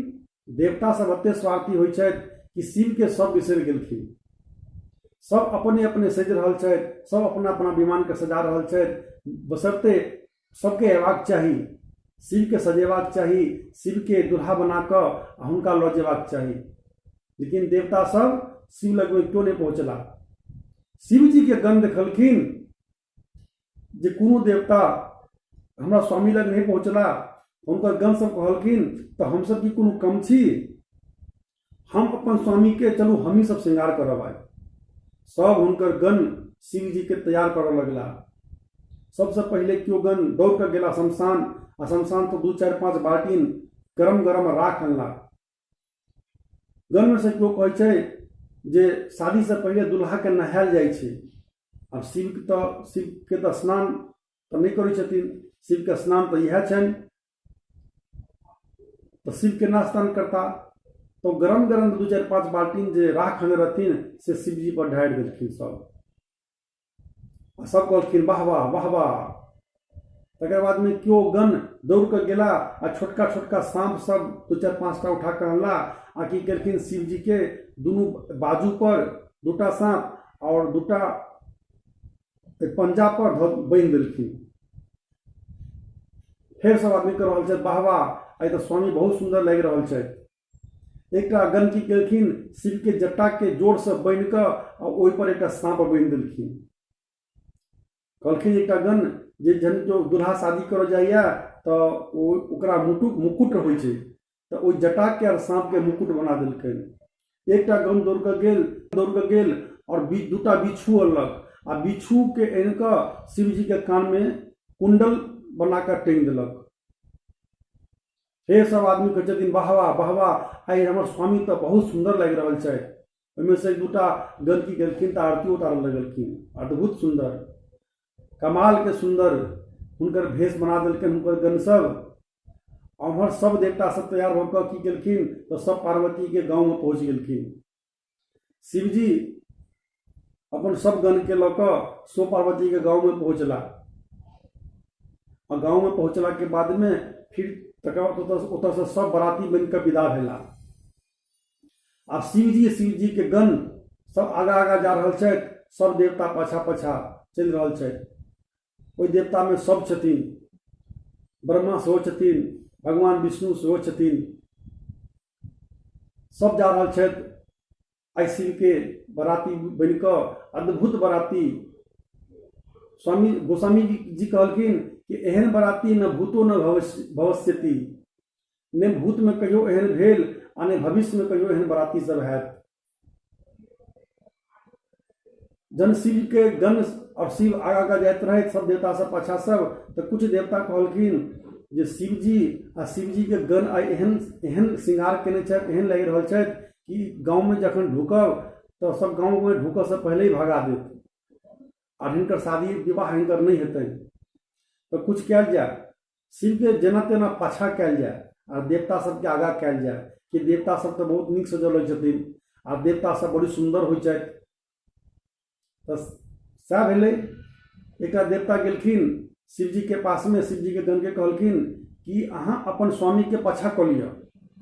A: देवता सब एते स्वार्थी होइ छथि कि शिवके सब बिसरि गेलखिन। सब अपने अपने सजि रहल छथि, सब अपना अपना विमानके सजा रहल छथि, बशर्ते सबके अयबाक चाही, शिवके सजेबाक चाही, शिवके दुल्हा बना कऽ आ हुनका लऽ जेबाक चाही। लेकिन देवता सब शिव लगमे केओ नहि पहुँचला। शिवजीके गण देखलखिन जे कोनो देवता हमरा स्वामी लग नहि पहुँचला, हुनकर गण सब कहलखिन तऽ हमसब की कोनो कम छी? हम अपन स्वामीके चलू हमही सब श्रृंगार करब आइ। सब हुनकर गण शिवजीके तैयार करऽ लगला। सबसँ पहिले केओ गण दौड़ कऽ गेला शमशान, आ शमशान तऽ 2 4 5 बाल्टीन गरम गरम राख अनला। गणमे से केओ कहै छै जे शादीसँ पहिले दुल्हाके नहायल जाइ छै। आब शिवके तऽ स्नान तऽ नहि करै छथिन, शिवके स्नान तऽ इएह छनि, तऽ शिव केना स्नान करता? तऽ गरम गरम 2 4 5 बाल्टीन जे राख अनने रहथिन से शिवजी पर ढारि देलखिन सब, आ सब कहलखिन वाह वाह वाह वाह। तकर बादमे केओ गण दौड़ कऽ गेला आ छोटका छोटका साँप सब 2 4 5 टा उठा कऽ अनला, आ की केलखिन शिवजीके दुनू बाजू पर 2टा साँप आओर 2टा पंजा पर बान्हि देलखिन। फेर सब आदमी कह रहल छथि वाह वाह, आइ तऽ स्वामी बहुत सुन्दर लागि रहल छथि। एकटा गण की केलखिन शिवके जटाके जोरसँ बान्हि कऽ आ ओहिपर एकटा साँप बान्हि देलखिन। कहलखिन एकटा गण जे जहन केओ दुल्हा शादी करऽ जाइए तऽ ओ ओकरा मुकुट होइ छै, तऽ ओहि जटाके आओर साँपके मुकुट बना देलकनि। एकटा गण दौड़ कऽ गेल, दौड़ कऽ गेल आओर 2टा बिच्छू अनलक, आ बिच्छूके आनि कऽ शिवजीके कानमे कुण्डल बना कऽ टाँगि देलक। फेर सब आदमी कहै छथिन वाह वाह वाह वाह, आइ हमर स्वामी तऽ बहुत सुन्दर लागि रहल छथि। ओहिमे से 2टा गण की केलखिन तऽ आरती उतारऽ लगलखिन, अद्भुत सुन्दर, कमालके सुन्दर हुनकर भेष बना देलकनि हुनकर गण सब। उम्हर सब देवता सब तैयार भऽ कऽ की केलखिन तऽ सब पार्वतीके गाँवमे पहुँच गेलखिन। शिवजी अपन सब गणके लऽ कऽ सो पार्वतीके गाँवमे पहुँचला, आ गाँवमे पहुँचलाके बादमे फिर तकर बाद ओतऽसँ सब बराती बनि कऽ विदा भेला। आब शिवजीके गण सब आगाँ आगाँ जा रहल छथि, सब देवता पाछा पाछा चलि रहल छथि। ओहि देवतामे सब छथिन, ब्रह्मा सेहो छथिन, भगवान विष्णु सेहो छथिन, सब जा रहल छथि। आइ शिवके बराती बनि कऽ अद्भुत बराती। स्वामी गोस्वामी जी कहलखिन कि एहन बराती न भूतो न भविष्यति, ने भूतमे कहियो एहन भेल आ ने भविष्यमे कहियो एहन बराती सब हैत। जन शिव के गण और शिव आगा आगा जाइत रहथि, सब देवता सब पाछा सब, तऽ कुछ देवता कहलखिन जे शिवजी आ शिवजी के गण आइ एहन एहन श्रृंगार केने छथि, एहन लागि रहल छथि कि गाँवमे जखन ढुकब तऽ सब गाँवमे ढुकऽसँ पहिले ही भगा देत, आर हिनकर शादी विवाह हिनकर नहि हेतनि, तऽ कुछ कयल जाय, शिवके जेना तेना पाछा कयल जाय आ देवता सबके आगाँ कयल जाय कि देवता सब तऽ बहुत नीक सजल रहै छथिन आ देवता सब बड़ी सुन्दर होइ छथि। तऽ सएह भेलै। एकटा देवता गेलखिन शिवजीके पासमे, शिवजीके गणके कहलखिन कि अहाँ अपन स्वामीके पाछा कऽ लिअ,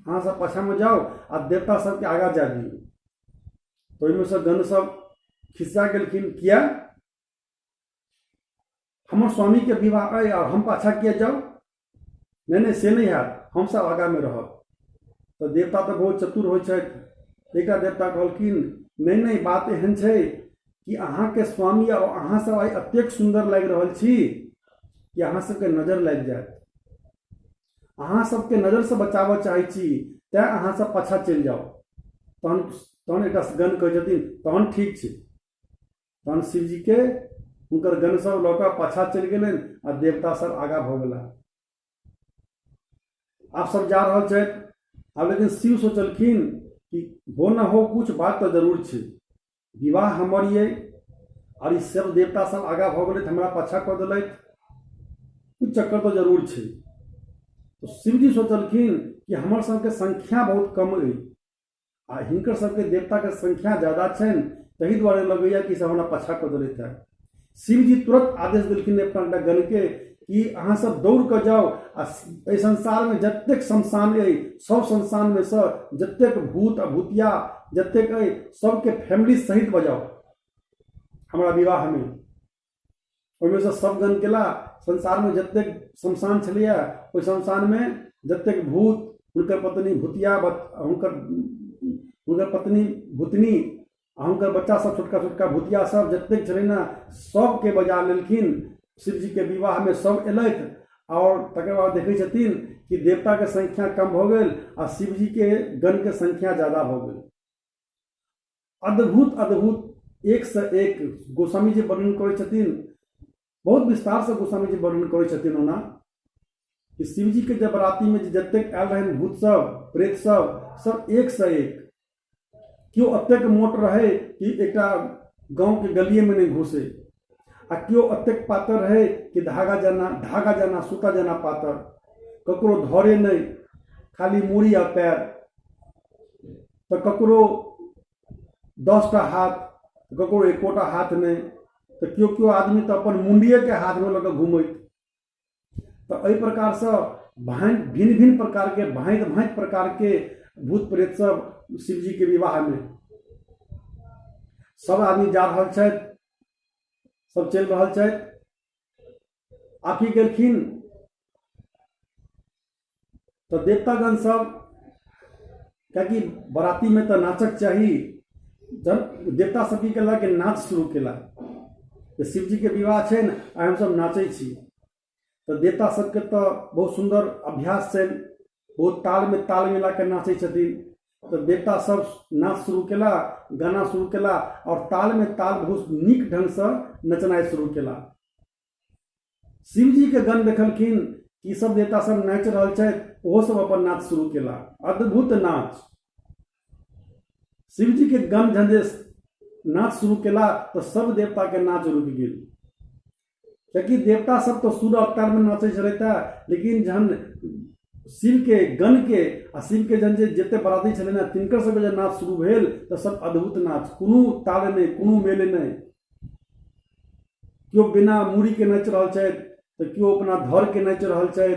A: अहाँ सब पाछामे जाउ आ देवता सबके आगाँ जाय दियौ। तऽ ओहिमे सँ गण सब खिस्सा गेलखिन, किया हमर स्वामीके विवाह अइ आओर हम पाछा किया जाउ? नहि नहि से नहि हैत, हमसब आगाँमे रहब। तऽ देवता तऽ बहुत चतुर होइ छथि। एकटा देवता कहलखिन नहि नहि बात एहन छै कि अहाँके स्वामी आओर अहाँ सब आइ एतेक सुन्दर लागि रहल छी कि अहाँ सबके नजर लागि जायत, अहाँ सबके नजरसँ बचाबऽ चाहै छी तैँ अहाँ सब पाछा चलि जाउ। तहन एकटा गण कहै छथिन तहन ठीक छै। तहन शिवजीके हुनकर गण सब लऽ कऽ पाछा चलि गेलनि आ देवता सब आगाँ भऽ गेला। आब सब जा रहल छथि। आब लेकिन शिव सोचलखिन कि हो न हो कुछ बात तऽ जरूर छै, विवाह हमर ये और ई सब देवता सब आगाँ भऽ गेलथि, हमरा पाछा कऽ देलथि, कुछ चक्कर तऽ जरूर छै। तऽ शिवजी सोचलखिन कि हमर सबके संख्या बहुत कम अइ आ हिनकर सबके देवताके संख्या ज्यादा छनि, ताहि दुआरे लगैया कि सब हमरा पाछा कऽ देलथि हँ। शिवजी तुरंत आदेश देलखिन अपना एकटा गणके कि अहाँ सब दौड़ कऽ जाउ आ एहि संसारमे जतेक शमशान अइ सब शमशानमे सँ जतेक भूत आ भूतिया जतेक अइ सबके फैमिली सहित बजाउ हमरा विवाहमे। ओहिमे सँ सब गण केला। संसारमे जतेक शमशान छलैया ओहि शमशानमे जतेक भूत, हुनकर पत्नी भूतिया, हुनकर पत्नी भूतनी आ हुनकर बच्चा सब छोटका छोटका भूतिया सब जतेक छलै ने सबके बजा लेलखिन। शिवजीके विवाहमे सब एलथि आओर तकर बाद देखै छथिन कि देवताके संख्या कम भऽ गेल आ शिवजीके गणके संख्या ज्यादा भऽ गेल। अद्भुत अद्भुत एकसँ एक गोस्वामी जी वर्णन करै छथिन, बहुत विस्तारसँ गोस्वामी जी वर्णन करै छथिन। ओना कि शिवजीके जब बरातीमे जे जतेक आयल रहनि भूत सब प्रेत सब, सब एकसँ एक, केओ एतेक मोट रहै कि एकटा गाँवके गलिएमे नहि घुसै, आ केओ एतेक पातर रहै कि धागा जेना, धागा जेना सूता जेना पातर, ककरो धरे नहि, खाली मूड़ी आ पैर। तऽ ककरो 10टा हाथ, ककरो एकोटा हाथ नहि, तऽ केओ केओ आदमी तऽ अपन मुण्डिएके हाथमे लऽ कऽ घुमैत। तऽ एहि प्रकारसँ भाँति भिन्न भिन्न प्रकारके भाँति भाँति प्रकारके भूत प्रेत सब शिवजीके विवाहमे सब आदमी जा रहल छथि, सब चलि रहल छथि। आब की केलखिन तऽ देवतागण सब, कियाकि बरातीमे तऽ नाचक चाही, जब देवता सब की केलक कि नाच शुरू केलक। तऽ शिवजीके विवाह छनि आ हमसब नाचै छी, तऽ देवता सबके तऽ बहुत सुन्दर अभ्यास छनि, बहुत तालमे ताल मिला कऽ नाचै छथिन। तऽ देवता सब नाच शुरू केला, गाना शुरू केला आओर तालमे ताल बहुत नीक ढङ्गसँ नचनाइ शुरू केला। शिवजीके गण देखलखिन कि सब देवता सब नाचि रहल छथि, ओहो सब अपन नाच शुरू केला, अद्भुत नाच। शिवजीके गण जहन जे नाच शुरू केला तऽ सब देवताके नाच रुकि गेल, कियाकि देवता सब तऽ सुर अवतारमे नाचै छलथि, लेकिन जहन शिवके गणके आ शिवके जहन जे जते बराती छलै ने तिनकर सबके जे नाच शुरू भेल तऽ सब अद्भुत नाच, कोनो ताल नहि, कोनो मेल नहि। केओ बिना मूड़ीके नाचि रहल छथि, तऽ केओ अपना धरके नाचि रहल छथि,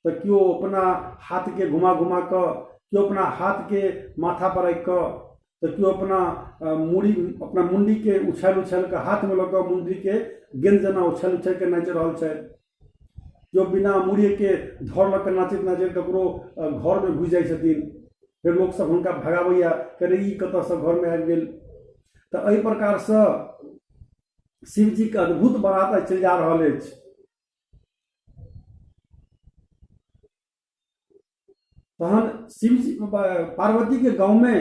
A: तऽ केओ अपना हाथके घुमा घुमा कऽ, केओ अपना हाथके माथापर राखि कऽ, तऽ केओ अपना मूड़ी अपना मुण्डीके उछालि उछालि कऽ हाथमे लऽ कऽ मुण्डीके गेन्द जेना उछालि उछालि कऽ नाचि रहल छथि। केओ बिना मूड़ीके धर लऽ कऽ नाचैत नाचैत ककरो घरमे घुसि जाइ छथिन, फेर लोकसभ हुनका भगाबैए कि अरे ई कतऽसँ घरमे आबि गेल। तऽ एहि प्रकारसँ शिवजीके अद्भुत बारात आइ चलि जा रहल अछि। तहन शिवजी पार्वतीके गाँवमे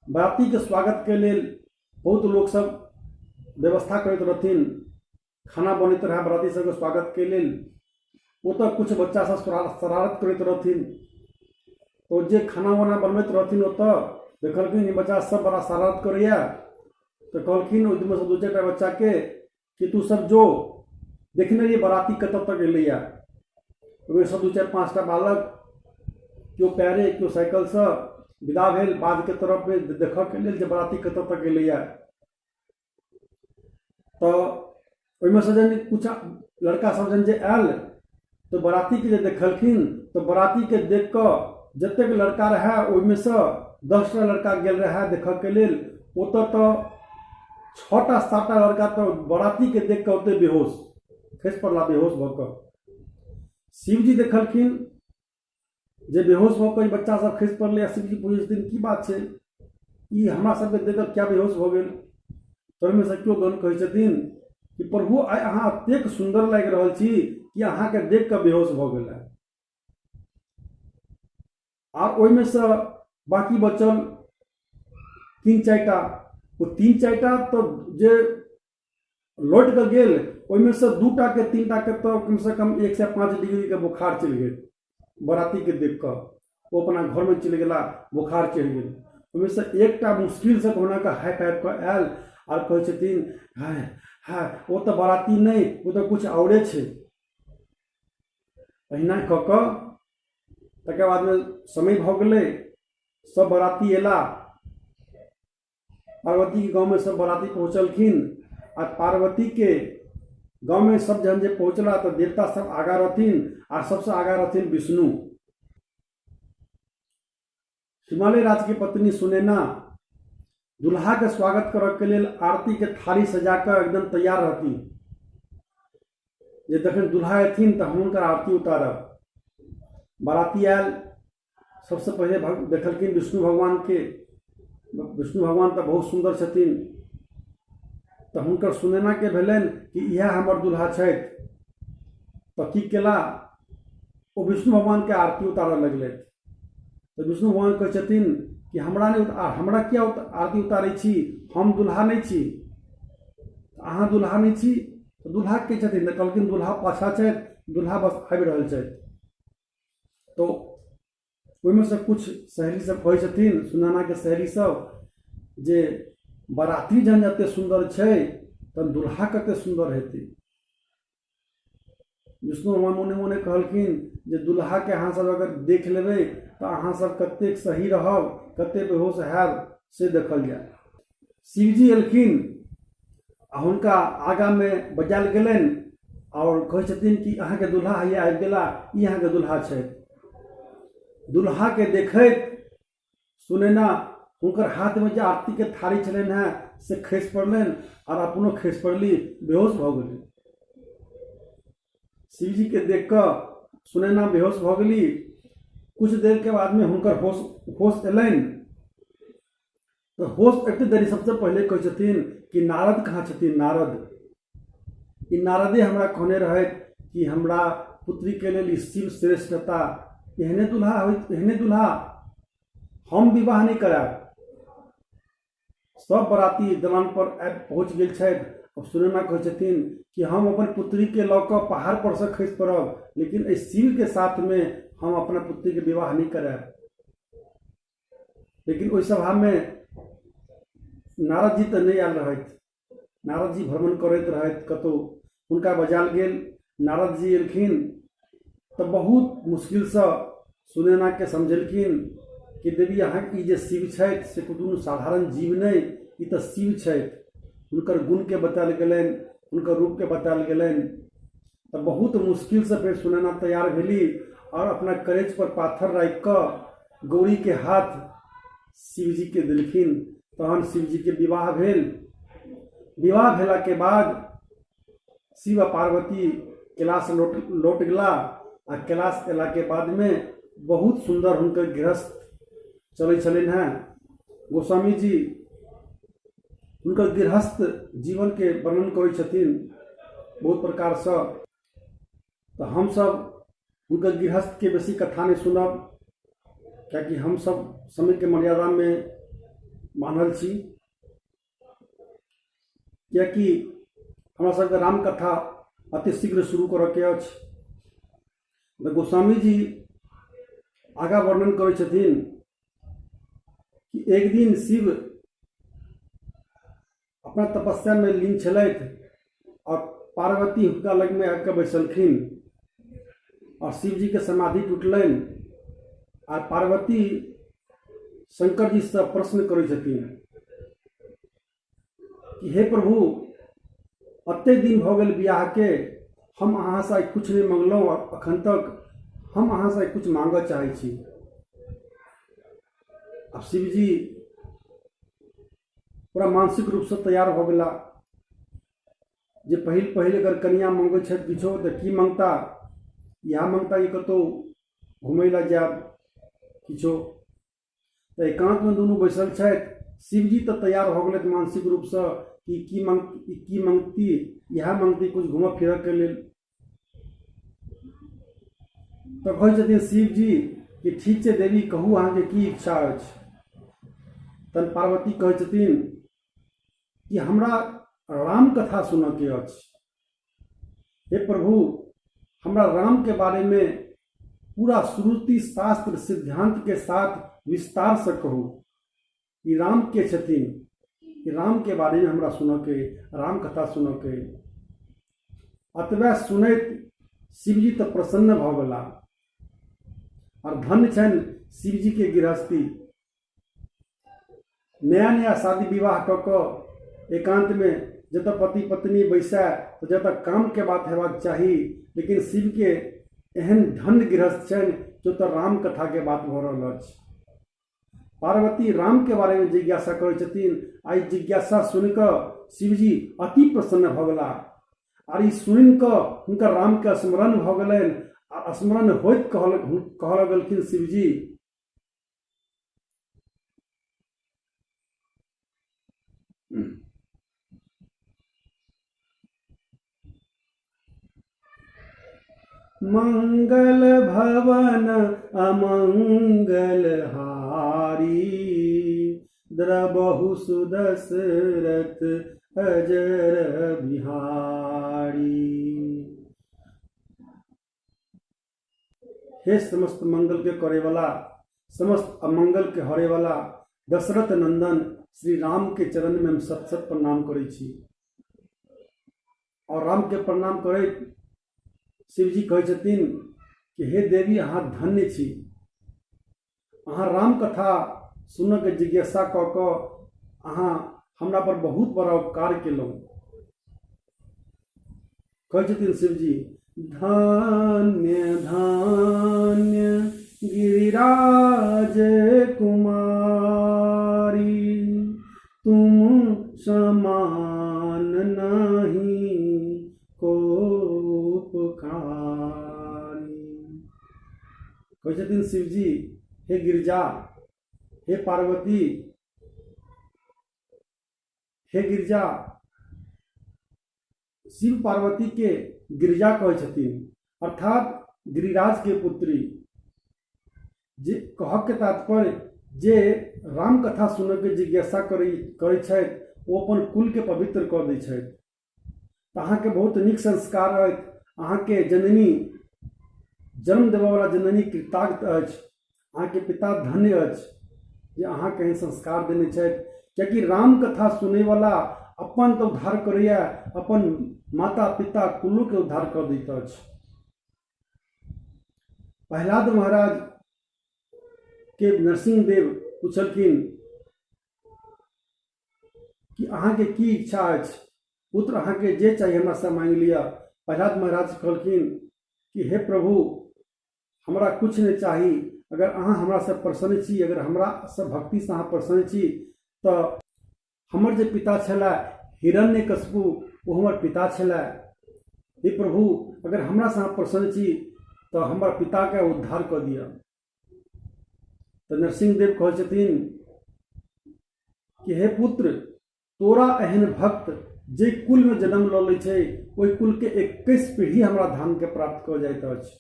A: बरातीके स्वागतके लेल बहुत लोकसभ व्यवस्था करैत रहथिन, खाना बनैत रहए बराती सबके स्वागतके लेल। ओतऽ किछु बच्चा सब शरारत करैत रहथिन, तऽ जे खाना वाना बनबैत रहथिन ओतऽ देखलखिन ई बच्चा सब बड़ा शरारत करैया, तऽ कहलखिन ओहिमे सँ दू चारिटा बच्चाके कि तू सब जो देखने रहियै बराती कतऽ तक एलैया। ओहिमे सँ दू चारि पाँचटा बालक केओ पैरे केओ साइकिलसँ विदा भेल बाधके तरफ देखऽके लेल जे बराती कतऽ तक एलैया। तऽ ओहिमे सँ जहन किछु लड़का सब जहन जे आयल तऽ बरातीके जे देखलखिन तऽ बरातीके देख कऽ जतेक लड़का रहए ओहिमे सँ 10टा लड़का गेल रहए देखऽके लेल, ओतऽ तऽ 6टा 7टा लड़का तऽ बरातीके देख कऽ ओतहि बेहोश खसि पड़ला, बेहोश भऽ कऽ। शिवजी देखलखिन जे बेहोश भऽ कऽ ई बच्चा सब खसि पड़लै आ शिवजी पुछै छथिन की बात छै, ई हमरा सबके देख कऽ किया बेहोश भऽ गेल। तऽ ओहिमे सँ केओ गण कहै छथिन कि प्रभु आइ अहाँ एतेक सुन्दर लागि रहल छी कि अहाँके देख कऽ बेहोश भऽ गेल। आ ओहिमे सँ बाँकी बचल 3 4टा, ओ 3 4टा तऽ जे लौट कऽ गेल ओहिमे सँ 2टाके 3टाके तऽ कमसँ कम 105 डिग्रीके बोखार चलि गेल। बरातीके देख कऽ ओ अपना घरमे चलि गेला, बोखार चढ़ि गेल। ओहिमे सँ एकटा मुश्किलसँ कहुना कऽ हाइप हाइप कऽ आयल आर कहै छथिन हाय हाय ओ तऽ बराती नहि, ओ तऽ किछु औरे छै। एहिना कऽ कऽ तकर बादमे समय भऽ गेलै, सब बराती अयला, पार्वतीके गाँवमे सब बराती पहुँचलखिन आ पार्वतीके गाँवमे सब जहन जे पहुँचला तऽ देवता सब आगाँ रहथिन आ सबसँ आगाँ रहथिन विष्णु। हिमालय राजके पत्नी सुनैना दुल्हाके स्वागत करऽके लेल आरतीके थाली सजा कऽ एकदम तैयार रहथिन जे जखन दुल्हा एथिन तऽ हम हुनकर आरती उतारब। बाराती आयल, सबसँ पहिले देखलखिन विष्णु भगवानके। विष्णु भगवान तऽ बहुत सुन्दर छथिन, तऽ हुनकर सुनैनाके भेलनि कि इएह हमर दुल्हा छथि। तऽ की केला, ओ विष्णु भगवानके आरती उतारऽ लगलथि। तऽ विष्णु भगवान कहै छथिन कि हमरा नहि, हमरा किया आरती उतारै छी, हम दुल्हा नहि छी, अहाँ दुल्हा नहि छी तऽ दुल्हा के छथिन? तऽ कहलखिन दुल्हा पाछा छथि, दुल्हा बस आबि रहल छथि। तऽ ओहिमे से किछु सहेली सब कहै छथिन, सुनैनाके सहेली सब, जे बराती जहन एते सुन्दर छै तहन दुल्हा कते सुन्दर हेतै। विष्णु भगवान मोने मोने कहलखिन जे दुल्हाके अहाँ सब अगर देख लेबै तऽ अहाँ सब कतेक सही रहब, कतेक बेहोश हैब से देखल जाय। शिवजी एलखिन आ हुनका आगाँमे बजायल गेलनि आओर कहै छथिन कि अहाँके दुल्हा हैया आबि गेला, ई अहाँके दुल्हा छथि। दुल्हाके देखैत सुनैना हुनकर हाथमे जे आरतीके थारी छलनि हेँ से खसि पड़लनि आओर अपनो खसि पड़ली, बेहोश भऽ गेली। शिवजीके देख कऽ सुनैना बेहोश भऽ गेली। कुछ देरके बादमे हुनकर होश एलनि। तऽ होश अबिते देरी सबसँ पहिले कहै छथिन कि नारद कहाँ छथिन, नारद, ई नारदे हमरा कहने रहथि कि हमरा पुत्रीके लेल ई शिव श्रेष्ठ हेता, एहने दुल्हा होइत, एहने दुल्हा हम विवाह नहि करायब। सब बराती दलान पर आबि पहुँच गेल छथि। अब सुनैना कहै छथिन कि हम अपन पुत्रीके लऽ कऽ पहाड़ पर सँ खसि पड़ब, लेकिन एहि शिवके साथमे हम अपना पुत्रीके विवाह नहि करायब। लेकिन ओहि सभामे नारद जी तऽ नहि आयल रहथि। नारद जी भ्रमण करैत रहथि कतहु, हुनका बजायल गेल। नारद जी एलखिन तऽ बहुत मुश्किलसँ सुनैनाके समझेलखिन कि देवी, अहाँके ई जे शिव छथि से कोनो साधारण जीव नहि, ई तऽ शिव छथि। हुनकर गुणके बतायल गेलनि, हुनकर रूपके बतायल गेलनि। तऽ बहुत मुश्किलसँ फेर सुनैना तैयार भेली आओर अपना करेज पर पाथर राखि कऽ गौरीके हाथ शिवजीके देलखिन। तहन शिवजीके विवाह भेल। विवाह भेलाके बाद शिव आ पार्वती कैलाश लौट लौट गेला आ कैलाश अयलाके बादमे बहुत सुन्दर हुनकर गृहस्थ चलै छलनि हेँ। गोस्वामी जी हुनकर गृहस्थ जीवनके वर्णन करै छथिन बहुत प्रकारसँ। तऽ हमसभ हुनकर गृहस्थके बेसी कथा नहि सुनब, किएकि हमसभ समयके मर्यादामे बान्हल छी, किएकि हमरा सबके रामकथा अति शीघ्र शुरू करऽके अछि। तऽ गोस्वामी जी आगाँ वर्णन करै छथिन कि एक दिन शिव अपना तपस्यामे लीन छलथि आओर पार्वती हुनका लगमे आबि कऽ बैसलखिन आओर शिवजीके समाधि टूटलनि आर पार्वती शंकर जीसँ प्रश्न करै छथिन कि हे प्रभु, एतेक दिन भऽ गेल बियाहके, हम अहाँसँ आइ किछु नहि मङ्गलहुँ, अखन तक हम अहाँसँ आइ किछु माँगऽ चाहै छी। आब शिवजी पूरा मानसिक रूपसँ तैयार भऽ गेला जे पहिल पहिल अगर कनिआँ मङ्गै छथि किछो तऽ की मङ्गता, इएह मङ्गता कि कतहु घुमै लए जायब किछो। तऽ एकान्तमे दुनू बैसल छथि। शिवजी तऽ तैयार भऽ गेलथि मानसिक रूपसँ कि की मङ्ग की मङ्गती, इएह मङ्गती किछु घूमऽ फिरऽके लेल। तऽ कहै छथिन शिवजी कि ठीक छै देवी, कहू अहाँके की इच्छा अछि। तहन पार्वती कहै छथिन कि हमरा राम कथा सुनऽके अछि। हे प्रभु, हमरा राम के बारे में पूरा श्रुति शास्त्र सिद्धांत के साथ विस्तार से कहू। ई राम के छथिन, ई राम के बारे में हमरा सुनऽके, राम कथा सुनऽके। अतबे सुनैत शिवजी तऽ प्रसन्न भऽ गेला और धन्य छनि शिवजी के गृहस्थी। नया नया शादी विवाह कऽ कऽ एकान्तमे जतऽ पति पत्नी बैसए तऽ जतऽ कामके बात हेबाक चाही, लेकिन शिवके एहन धन्य गृहस्थ छनि जे ओतऽ राम कथाके बात भऽ रहल अछि। पार्वती रामके बारेमे जिज्ञासा करै छथिन आ ई जिज्ञासा सुनि कऽ शिवजी अति प्रसन्न भऽ गेला आर ई सुनि कऽ हुनकर रामके स्मरण भऽ गेलनि आ स्मरण होइत कहऽ लगलखिन शिवजी, मंगल भवन अमंगल हारी, द्रबहु सुदशरथ अजर बिहारी। हे समस्त मंगल के करे वाला, समस्त अमंगल के हरे वाला दशरथ नंदन श्री राम के चरण में हम सत सत प्रणाम करै छी। और राम के प्रणाम करैत शिवजी कहै छथिन कि हे देवी, अहाँ धन्य छी, अहाँ राम कथा सुनऽके जिज्ञासा कऽ कऽ अहाँ हमरा पर बहुत बड़ा उपकार केलहुँ। कहै छथिन शिवजी, धन्य धन्य गिरिराज कुमारी, तुम समान नहीं को उपकारी। कहै छथिन शिवजी, हे गिरिजा, हे पार्वती, हे गिरिजा। शिव पार्वती के गिरिजा कहै छथिन, अर्थात गिरिराज के पुत्री। जे कहके तात्पर्य जे राम कथा सुनऽके जिज्ञासा करै करै छथि ओ अपन कुलके पवित्र कऽ दै छथि। तऽ अहाँके बहुत नीक संस्कार अछि, अहाँके जननी जन्म देबऽवला जननी कृतार्थ अछि, अहाँके पिता धन्य अछि जे अहाँके एहन संस्कार देने छथि। कियाकि राम कथा सुनैवला अपन तऽ उद्धार करैए, अपन माता पिता कुलोके उद्धार कऽ दैत अछि। प्रहलाद महाराज के नरसिंह देव पुछलखिन कि अहाँके की इच्छा अछि पुत्र, अहाँके जे चाही हमरासँ मांगि लिअ। प्रहलाद महाराज कहलखिन कि हे प्रभु, हमरा किछु नहि चाही, अगर अहाँ हमरासँ प्रसन्न छी, अगर हमरासँ भक्तिसँ अहाँ प्रसन्न छी तऽ हमर जे पिता छलाह हिरण्यकशिपु, ओ हमर पिता छलाह। हे प्रभु, अगर हमरासँ अहाँ प्रसन्न छी तऽ हमर पिताके उद्धार कऽ दिअ। तऽ नरसिंहदेव कहै छथिन कि हे पुत्र, तोरा एहन भक्त जे कुलमे जन्म लऽ लै छै ओहि कुलके 21 पीढ़ी हमरा धामके प्राप्त कऽ जाइत अछि।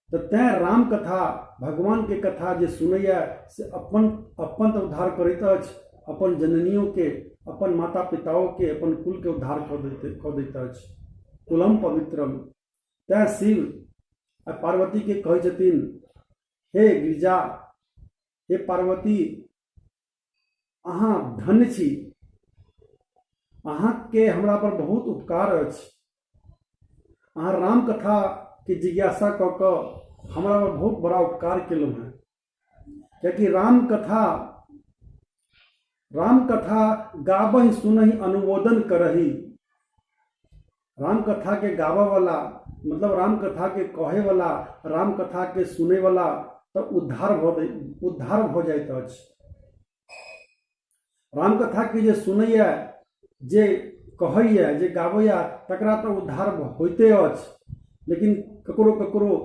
A: तऽ तैँ राम कथा, भगवानके कथा जे सुनैए से अपन अपन तऽ उद्धार करैत अछि, अपन जननियोके, अपन माता पिताओके, अपन कुलके उद्धार कऽ दैत अछि। कुलम पवित्रम। तैँ शिव आ पार्वतीके कहै छथिन, हे गिरिजा, हे पार्वती, अहाँ धन्य छी, अहाँके हमरा पर बहुत उपकार अछि, अहाँ राम कथा के जिज्ञासा कऽ कऽ हमरा पर बहुत बड़ा उपकार केलहुँ हेँ। कियाकि राम कथा गाबहि सुनहि अनुमोदन करही। राम कथा के गाबऽ वाला, मतलब राम कथा के कहे वाला, राम कथा के सुनै वाला तऽ उद्धार भऽ जाइत अछि। राम कथा के जे सुनैया, जे कहैया, जे गाबैया, तकरा तऽ उद्धार होइते अछि। लेकिन ककरो ककरो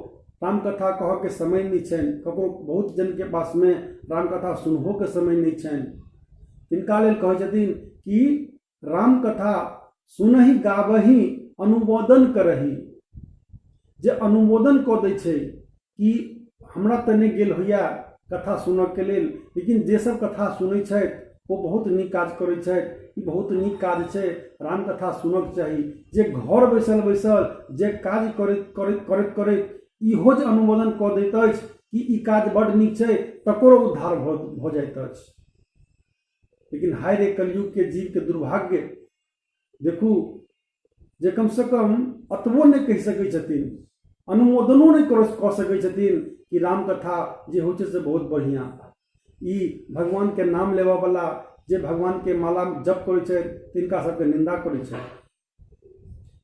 A: रामकथा कहऽके समय नहि छनि, ककरो बहुत जनके पासमे रामकथा सुनहोके समय नहि छनि, तिनका लेल कहै छथिन कि रामकथा सुनहि गाबही अनुमोदन करही। जे अनुमोदन कऽ दै छै कि हमरा तऽ नहि गेल होइए कथा सुनऽके लेल, लेकिन जे सब कथा सुनै छथि ओ बहुत नीक काज करै छथि, ई बहुत नीक काज छै, रामकथा सुनऽके चाही। जे घर बैसल बैसल जे काज करैत करैत करैत करैत इहो जे अनुमोदन कऽ दैत अछि कि ई काज बड्ड नीक छै, तकरो उद्धार भऽ जाइत अछि। लेकिन हाय रे कलयुग के जीव के दुर्भाग्य देखू जे कम से कम अतबो नहि कहि सकै छथिन, अनुमोदनो नहि कऽ सकै छथिन कि रामकथा जे होइ छै से बहुत बढ़िआँ। ई भगवानके नाम लेबऽवला जे भगवानके माला जप करै छै तिनका सबके निन्दा करै छै।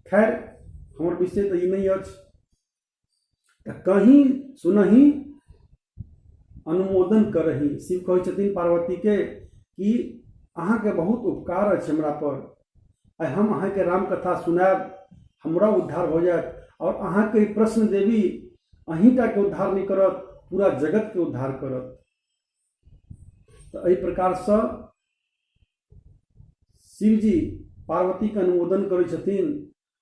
A: खैर, हमर विषय तऽ ई नहि अछि। तऽ कहीं सुनही अनुमोदन करही। शिव कहै छथिन पार्वतीके कि अहाँके बहुत उपकार अछि हमरा पर, आइ हम अहाँके रामकथा सुनायब, हमरा उद्धार भऽ जायत और अहाँके ई प्रश्न देवी अहीँटाके उद्धार नहि करत, पूरा जगतके उद्धार करत। तऽ एहि प्रकारसँ शिवजी पार्वतीके अनुमोदन करै छथिन।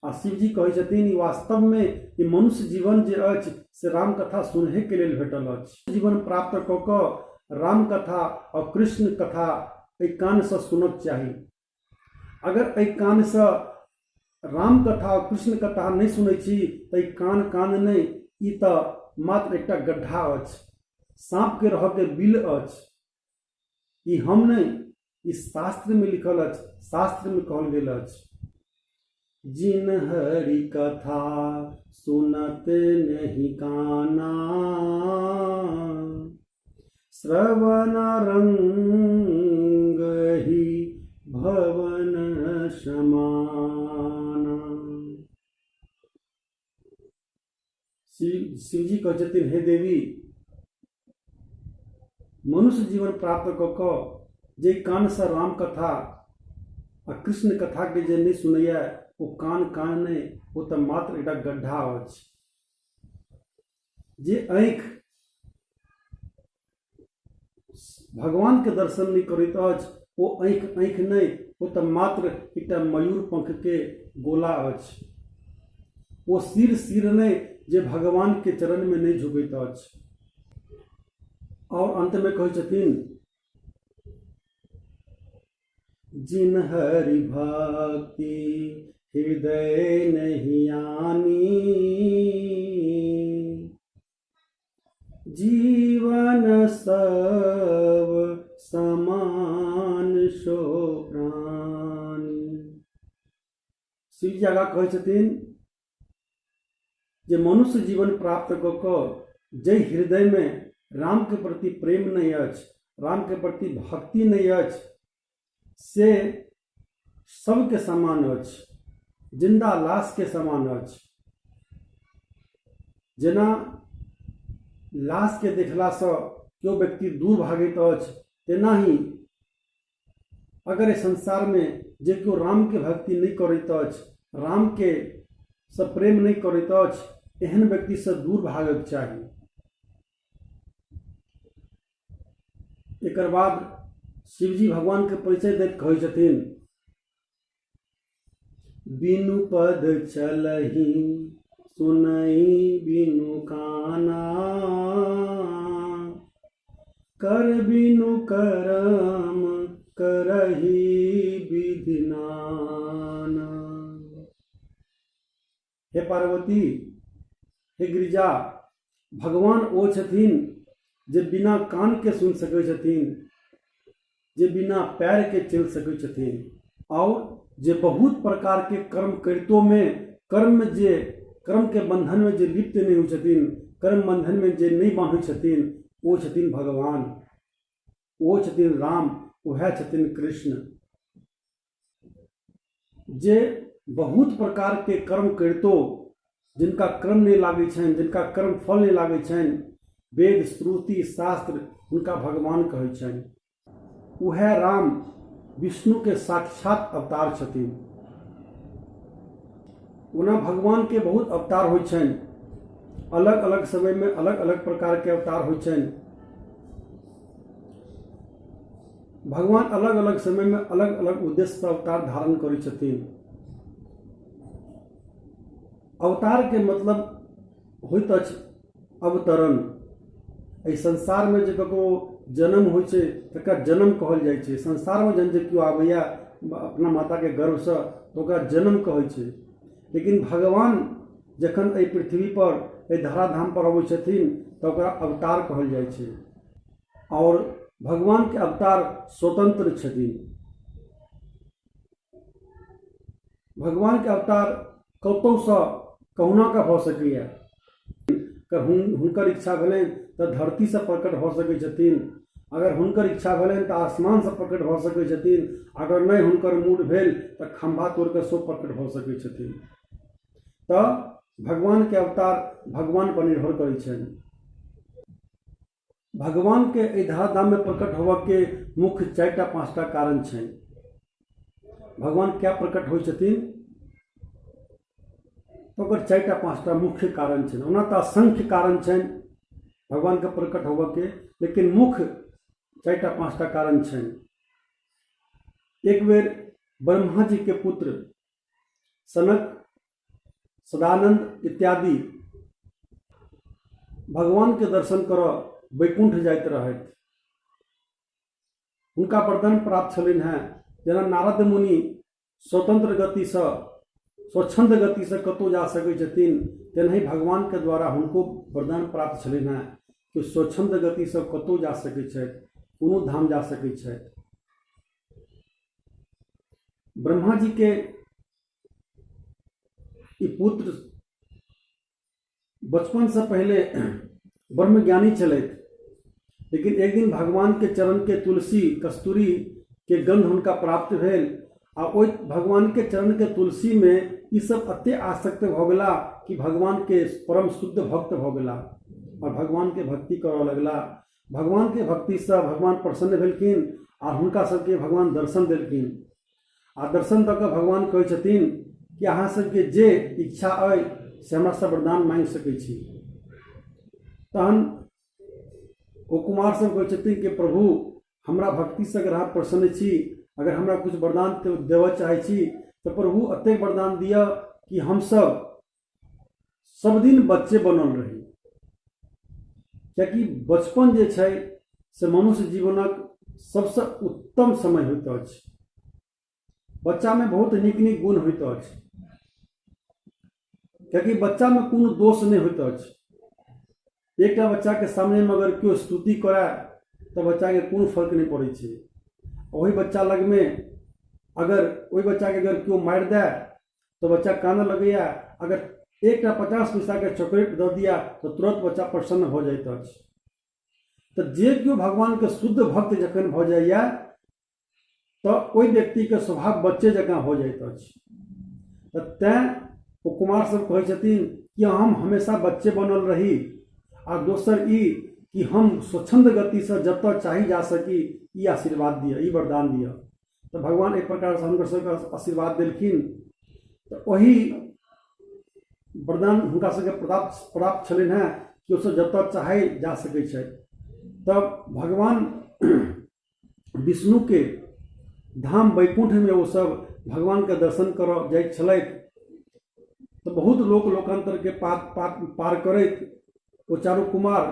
A: आ शिवजी कहै छथिन ई वास्तवमे ई मनुष्य जीवन जे अछि से रामकथा सुनहेके लेल भेटल अछि। जीवन प्राप्त कऽ कऽ रामकथा आओर कृष्ण कथा एहि कानसँ सुनक चाही। अगर एहि कानसँ रामकथा आओर कृष्ण कथा नहि सुनै छी तऽ ई कान कान नहि, ई तऽ मात्र एकटा गड्ढा अछि, साँपके रहऽके बिल अछि। ई हम नहि, ई शास्त्रमे लिखल अछि, शास्त्रमे कहल गेल अछि। जिन हरि कथा सुनत नहि काना, श्रवण रंग ही भवन समाना। शिवजी कहै छथिन, हे देवी, मनुष्य जीवन प्राप्त कऽ कऽ जे कानसँ राम कथा आ कृष्ण कथाके जे नहि सुनैया ओ कान कान नहि, ओ तऽ मात्र एकटा गड्ढा अछि। जे आँखि भगवानके दर्शन नहि करैत अछि ओ आँखि आँखि नहि, ओ तऽ मात्र एकटा मयूर पंखके गोला अछि। ओ सिर सिर नहि जे भगवानके चरणमे नहि झुकैत अछि। आओर अन्तमे कहै छथिन, जिन हरि भक्ति हृदय नहीं आनी, जीवन सब समान सो प्राणी। शिवजी आगाँ कहै छथिन जे मनुष्य जीवन प्राप्त कऽ कऽ जाहि हृदयमे रामके प्रति प्रेम नहि अछि, रामके प्रति भक्ति नहि अछि, से सबके समान अछि, जिन्दा लाशके समान अछि। जेना लाशके देखलासँ केओ व्यक्ति दूर भागैत अछि, तेनाही अगर एहि संसारमे जे केओ रामके भक्ति नहि करैत अछि, रामके सँ प्रेम नहि करैत अछि, एहन व्यक्तिसँ दूर भागक चाही। एकर बाद शिवजी भगवानके परिचय दैत कहै छथिन, बिनु पद चलही सुनई बिनु काना, कर बिनु करम करही विधि नाना। हे पार्वती, हे गिरिजा, भगवान ओ छथिन जे बिना कानके सुनि सकै छथिन, जे बिना पैरके चलि सकै छथिन, आओर जे बहुत प्रकारके कर्म करितोमे कर्ममे जे कर्मके बन्धनमे जे लिप्त नहि होइ छथिन, कर्म बन्धनमे जे नहि बान्है छथिन, ओ छथिन भगवान, ओ छथिन राम, उएह छथिन कृष्ण। जे बहुत प्रकारके कर्म करितो जिनका कर्म नहि लागै छनि, जिनका कर्म फल नहि लागै छनि, वेद श्रुति शास्त्र हुनका भगवान कहै छनि। उएह राम विष्णुके साक्षात अवतार छथिन। ओना भगवानके बहुत अवतार होइ छनि, अलग अलग समयमे अलग अलग प्रकारके अवतार होइ छनि। भगवान अलग अलग समयमे अलग अलग उद्देश्यसँ अवतार धारण करै छथिन। अवतारके मतलब होइत अछि अवतरण। एहि संसारमे जे ककरो जन्म होइ छै तकरा जन्म कहल जाइ छै। संसारमे जहन जे केओ आबैए अपना माताके गर्भसँ तऽ ओकरा जन्म कहै छै। लेकिन भगवान जखन एहि पृथ्वीपर एहि धराधामपर अबै छथिन तऽ ओकरा अवतार कहल जाइ छै। आओर भगवानके अवतार स्वतंत्र छथिन। भगवानके अवतार कतहुसँ कहुना कऽ भऽ सकैए। अगर हुनकर इच्छा भेलनि तऽ धरतीसँ प्रकट भऽ सकै छथिन, अगर हुनकर इच्छा भेलनि तऽ आसमानसँ प्रकट भऽ सकै छथिन, अगर नहि हुनकर मूड भेल तऽ खम्भा तोड़ि कऽ सेहो प्रकट भऽ सकै छथिन। तऽ भगवानके अवतार भगवानपर निर्भर करै छनि। भगवानके एहि धराधाममे प्रकट होबऽके मुख्य चारिटा पाँचटा कारण छनि। भगवान किया प्रकट होइ छथिन तऽ ओकर चारिटा पाँचटा मुख्य कारण छनि। ओना तऽ असंख्य कारण छनि भगवानके प्रकट होबऽके, लेकिन मुख्य चारिटा पाँचटा कारण छनि। एक बेर ब्रह्मा जीके पुत्र सनक सदानन्द इत्यादि भगवानके दर्शन करऽ वैकुण्ठ जाइत रहथि। हुनका वरदान प्राप्त छलनि हेँ, जेना नारद मुनि स्वतंत्र गतिसँ, स्वच्छन्द गतिसँ कतहु जा सकै छथिन, तेनाही भगवानके द्वारा हुनको वरदान प्राप्त छलनि हेँ कि स्वच्छन्द गतिसँ कतहु जा सकै छथि, कोनो धाम जा सकै छथि। ब्रह्मा जी के ई पुत्र बचपनसँ पहिले ब्रह्मज्ञानी छलथि, लेकिन एक दिन भगवानके चरणके तुलसी कस्तूरीके गन्ध हुनका प्राप्त भेल आ ओहि भगवानके चरणके तुलसीमे ई सब एते आसक्त भऽ गेला कि भगवानके परम शुद्ध भक्त भऽ गेला आओर भगवानके भक्ति करऽ लगला। भगवानके भक्तिसँ भगवान प्रसन्न भेलखिन आ हुनका सबके भगवान दर्शन देलखिन आ दर्शन दऽ कऽ भगवान कहै छथिन कि अहाँ सबके जे इच्छा अइ से हमरासँ वरदान माँगि सकै छी। तहन ओ कुमार सब कहै छथिन कि प्रभु, हमरा भक्तिसँ अगर अहाँ प्रसन्न छी, अगर हमरा किछु वरदान देबऽ चाहै छी तऽ प्रभु एतेक वरदान दिअ कि हमसब सब दिन बच्चे बनल रही, कियाकि बचपन जे छै से मनुष्य जीवनक सबसँ उत्तम समय होइत अछि। बच्चामे बहुत नीक नीक गुण होइत अछि, कियाकि बच्चामे कोनो दोष नहि होइत अछि। एकटा बच्चाके सामनेमे अगर केओ स्तुति करय तऽ बच्चाके कोनो फर्क नहि पड़ै छै। ओहि बच्चा लगमे अगर ओहि बच्चाके अगर केओ मारि दए तऽ बच्चा कानऽ लगैए, अगर एकटा 50 पैसाके चॉकलेट दऽ दिअ तऽ तुरन्त बच्चा प्रसन्न भऽ जाइत अछि। तऽ जे केओ भगवानके शुद्ध भक्त जखन भऽ जाइए तऽ ओहि व्यक्तिके स्वभाव बच्चे जकाँ भऽ जाइत अछि। तऽ तैँ ओ कुमार सब कहै छथिन कि हम हमेशा बच्चे बनल रही आ दोसर ई कि हम स्वच्छन्द गतिसँ जतऽ चाही जा सकी, ई आशीर्वाद दिअ, ई वरदान दिअ। तऽ भगवान एक प्रकारसँ हुनकर सबके आशीर्वाद देलखिन। तऽ ओही वरदान हुनका सबके प्राप्त छलनि हेँ कि ओसब जतऽ चाहै जा सकै छथि। तब भगवान विष्णुके धाम वैकुण्ठमे ओसब भगवानके दर्शन करऽ जाइत छलथि। तऽ बहुत लोक लोकान्तरके पार करैत ओ चारू कुमार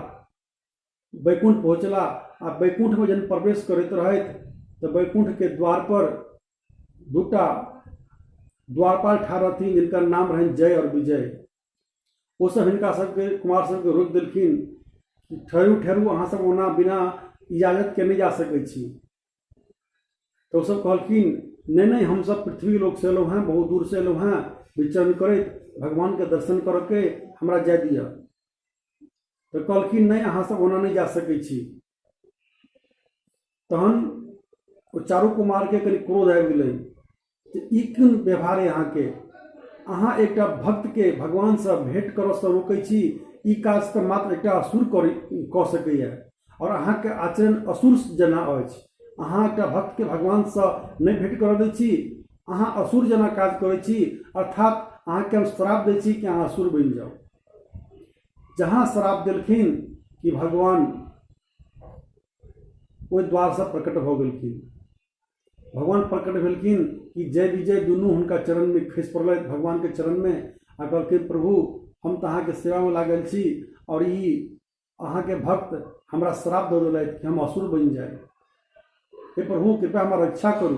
A: वैकुण्ठ पहुँचला आ वैकुण्ठमे जहन प्रवेश करैत रहथि तऽ वैकुण्ठके द्वारपर दूटा द्वारपाल ठाढ़ रहथिन जिनकर नाम रहनि जय आओर विजय। ओसब हिनका सबके कुमार सबके रोकि देलखिन कि ठहरू ठहरू, अहाँ सब ओना बिना इजाजतके नहि जा सकै छी। तऽ ओसब कहलखिन नहि नहि, हमसब पृथ्वी लोकसँ एलहुँ हेँ, बहुत दूरसँ एलहुँ हेँ विचरण करैत, भगवानके दर्शन करऽके, हमरा जाय दिअ। तऽ कहलखिन नहि, अहाँ सब ओना नहि जा सकै छी। तहन ओ चारू कुमारके कनि क्रोध आबि गेलै जे ई कोन व्यवहार अइ अहाँके, अहाँ एकटा भक्तके भगवानसँ भेँट करऽसँ रोकै छी, ई काज तऽ मात्र एकटा असुर कऽ सकैए आओर अहाँके आचरण असुर जेना अछि। अहाँ एकटा भक्तके भगवानसँ नहि भेँट करऽ दै छी, अहाँ असुर जेना काज करै छी, अर्थात अहाँके हम श्राप दै छी कि अहाँ असुर बनि जाउ। जहाँ श्राप देलखिन कि भगवान ओहि द्वारसँ प्रकट भऽ गेलखिन। भगवान प्रकट भेलखिन कि जय विजय दुनू हुनका चरणमे खसि पड़लथि, भगवानके चरणमे, आ कहलखिन प्रभु, हम तऽ अहाँके सेवामे लागल छी आओर ई अहाँके भक्त हमरा श्राप दऽ देलथि कि हम असुर बनि जाइ। हे प्रभु, कृपया हमर रक्षा करू।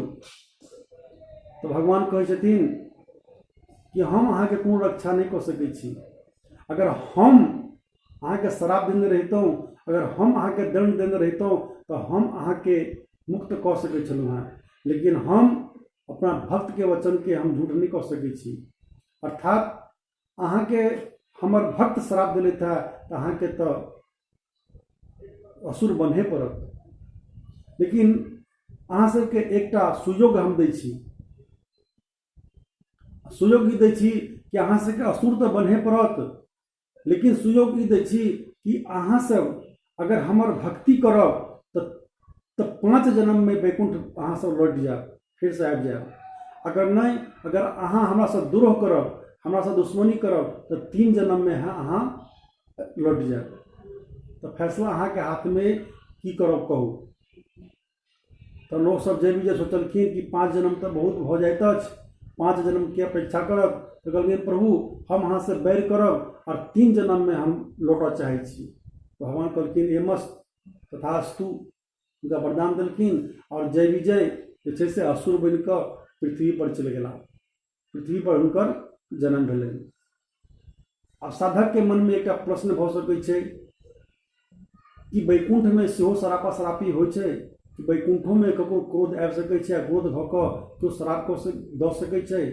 A: तऽ भगवान कहै छथिन कि हम अहाँके कोनो रक्षा नहि कऽ सकै छी। अगर हम अहाँके श्राप देने रहितहुँ, अगर हम अहाँके दण्ड देने रहितहुँ तऽ हम अहाँके मुक्त कऽ सकै छलहुँ हेँ, लेकिन हम अपना भक्तके वचनके हम झूठ नहि कऽ सकै छी। अर्थात अहाँके हमर भक्त श्राप देलथि हेँ तऽ अहाँके तऽ असुर बनहे पड़त, लेकिन अहाँ सबके एकटा सुयोग हम दै छी। सुयोग ई दै छी कि अहाँ सबके असुर तऽ बनहे पड़त, लेकिन सुयोग ई दै छी कि अहाँ सब अगर हमर भक्ति करब तऽ 5 जन्ममे वैकुण्ठ अहाँ सब लौट जायब, फेरसँ आबि जायब। अगर नहि, अगर अहाँ हमरासँ द्रोह करब, हमरासँ दुश्मनी करब तऽ 3 जन्ममे अहाँ लौट जायब। तऽ फैसला अहाँके हाथमे, की करब कहू। तऽ लोकसब जे भी जे सोचलखिन कि 5 जन्म तऽ बहुत भऽ जाइत अछि, 5 जन्मके अपेक्षा करब। तऽ कहलखिन प्रभु हम अहाँसँ बैर करब आओर 3 जन्ममे हम लौटऽ चाहै छी। तऽ भगवान कहलखिन एमस्त तथास्तु, हुनका वरदान देलखिन आओर जय विजय जे छै से असुर बनि कऽ पृथ्वी पर चलि गेला, पृथ्वी पर हुनकर जन्म भेलनि। आब साधकके मनमे एकटा प्रश्न भऽ सकै छै कि वैकुण्ठमे सेहो सरापा सरापी होइ छै, कि वैकुण्ठोमे ककरो क्रोध आबि सकै छै आ क्रोध भऽ कऽ केओ श्राप कऽ दऽ सकै छै?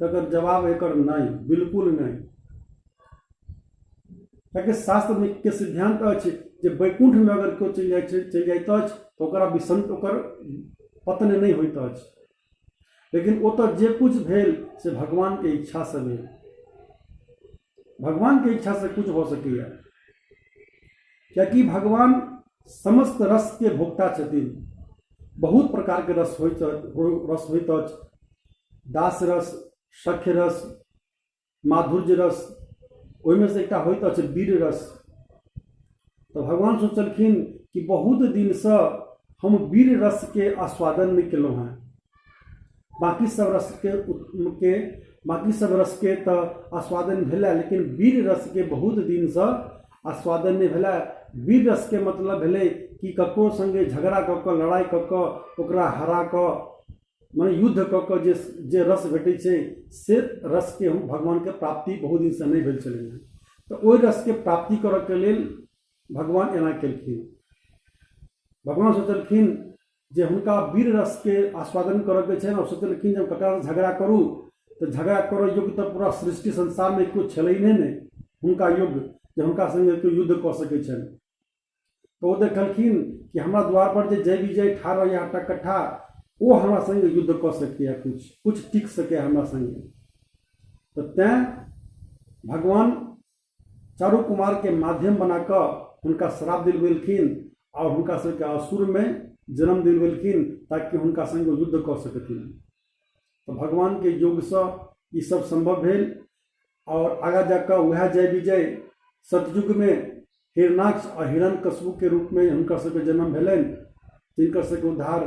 A: तकर जवाब एकर नहि, बिल्कुल नहि। कियाकि शास्त्रमे के सिद्धांत अछि जे वैकुण्ठमे अगर केओ चलि जाइ छै, चलि जाइत अछि तऽ ओकरा विसंत ओकर पतन नहि होइत अछि, लेकिन ओतऽ जे किछु भेल से भगवानके इच्छासँ भेल। भगवानके इच्छासँ किछु भऽ सकैए, कियाकि भगवान समस्त रसके भोक्ता छथिन। बहुत प्रकारके रस होइत रस होइत अछि, दास रस, सख्य रस, माधुर्य रस, ओहिमे से एकटा होइत अछि वीर रस। तऽ भगवान सोचलखिन कि बहुत दिनसँ हम वीर रसके आस्वादन नहि केलहुँ हेँ, बाँकी सब रसके के बाँकी सब रसके तऽ आस्वादन भेलै, लेकिन वीर रसके बहुत दिनसँ आस्वादन नहि भेलै। वीर रसके मतलब भेलै कि ककरो सङ्गे झगड़ा कऽ कऽ, लड़ाइ कऽ कऽ, ओकरा हरा कऽ, मने युद्ध कऽ कऽ जे रस भेटै छै से रसके हम भगवानके प्राप्ति बहुत दिनसँ नहि भेल छलनि हेँ। तऽ ओहि रसके प्राप्ति करऽके लेल भगवान एना केलखिन। भगवान सोचलखिन जे हुनका वीर रसके आस्वादन करऽके छनि, आओर सोचलखिन जे हम ककरासँ झगड़ा करू, तऽ झगड़ा करऽ योग्य तऽ पूरा सृष्टि संसारमे केओ छलै नहि हुनका योग्य जे हुनका सङ्गे केओ युद्ध कऽ सकै छनि। तऽ ओ देखलखिन कि हमरा द्वारपर जे जय विजय ठाढ़ रहैए हट्टा कट्ठा, ओ हमरा सङ्गे युद्ध कऽ सकैए, किछु टिक सकैए हमरा सङ्गे। तऽ तैँ भगवान चारू कुमारके माध्यम बना कऽ हुनका श्राप दिलबेलखिन आओर हुनका सबके असुरमे जन्म दिलबेलखिन ताकि हुनका सङ्गे युद्ध कऽ सकथिन। तऽ भगवानके योगसँ ई सब सम्भव भेल। आओर आगाँ जाकऽ वएह जय विजय सतयुगमे हिरणाक्ष आ हिरण्यकशिपुके रूपमे हुनकर सबके जन्म भेलनि, जिनकर सबके उद्धार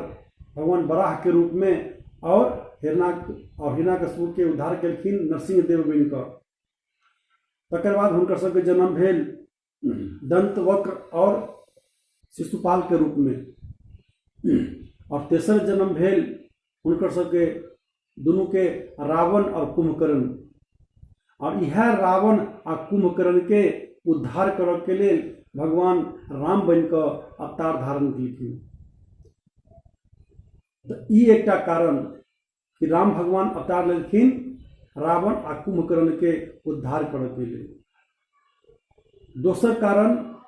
A: भगवान बराहके रूपमे आओर हिरणाक्ष आओर हिरण्यकशिपुके उद्धार केलखिन नरसिंह देव बनिकऽ। तकर बाद हुनकर सबके जन्म भेल दन्तवक्र आओर शिशुपालके रूपमे, आओर तेसर जन्म भेल हुनकर सबके दुनूके रावण आओर कुंभकर्ण। आओर इएह रावण आ कुंभकर्णके उद्धार करऽके लेल भगवान राम बनिकऽ अवतार धारण केलखिन। तऽ ई एकटा कारण कि राम भगवान अवतार लेलखिन रावण आ कुंभकर्णके उद्धार करऽके लेल। दोसर कारण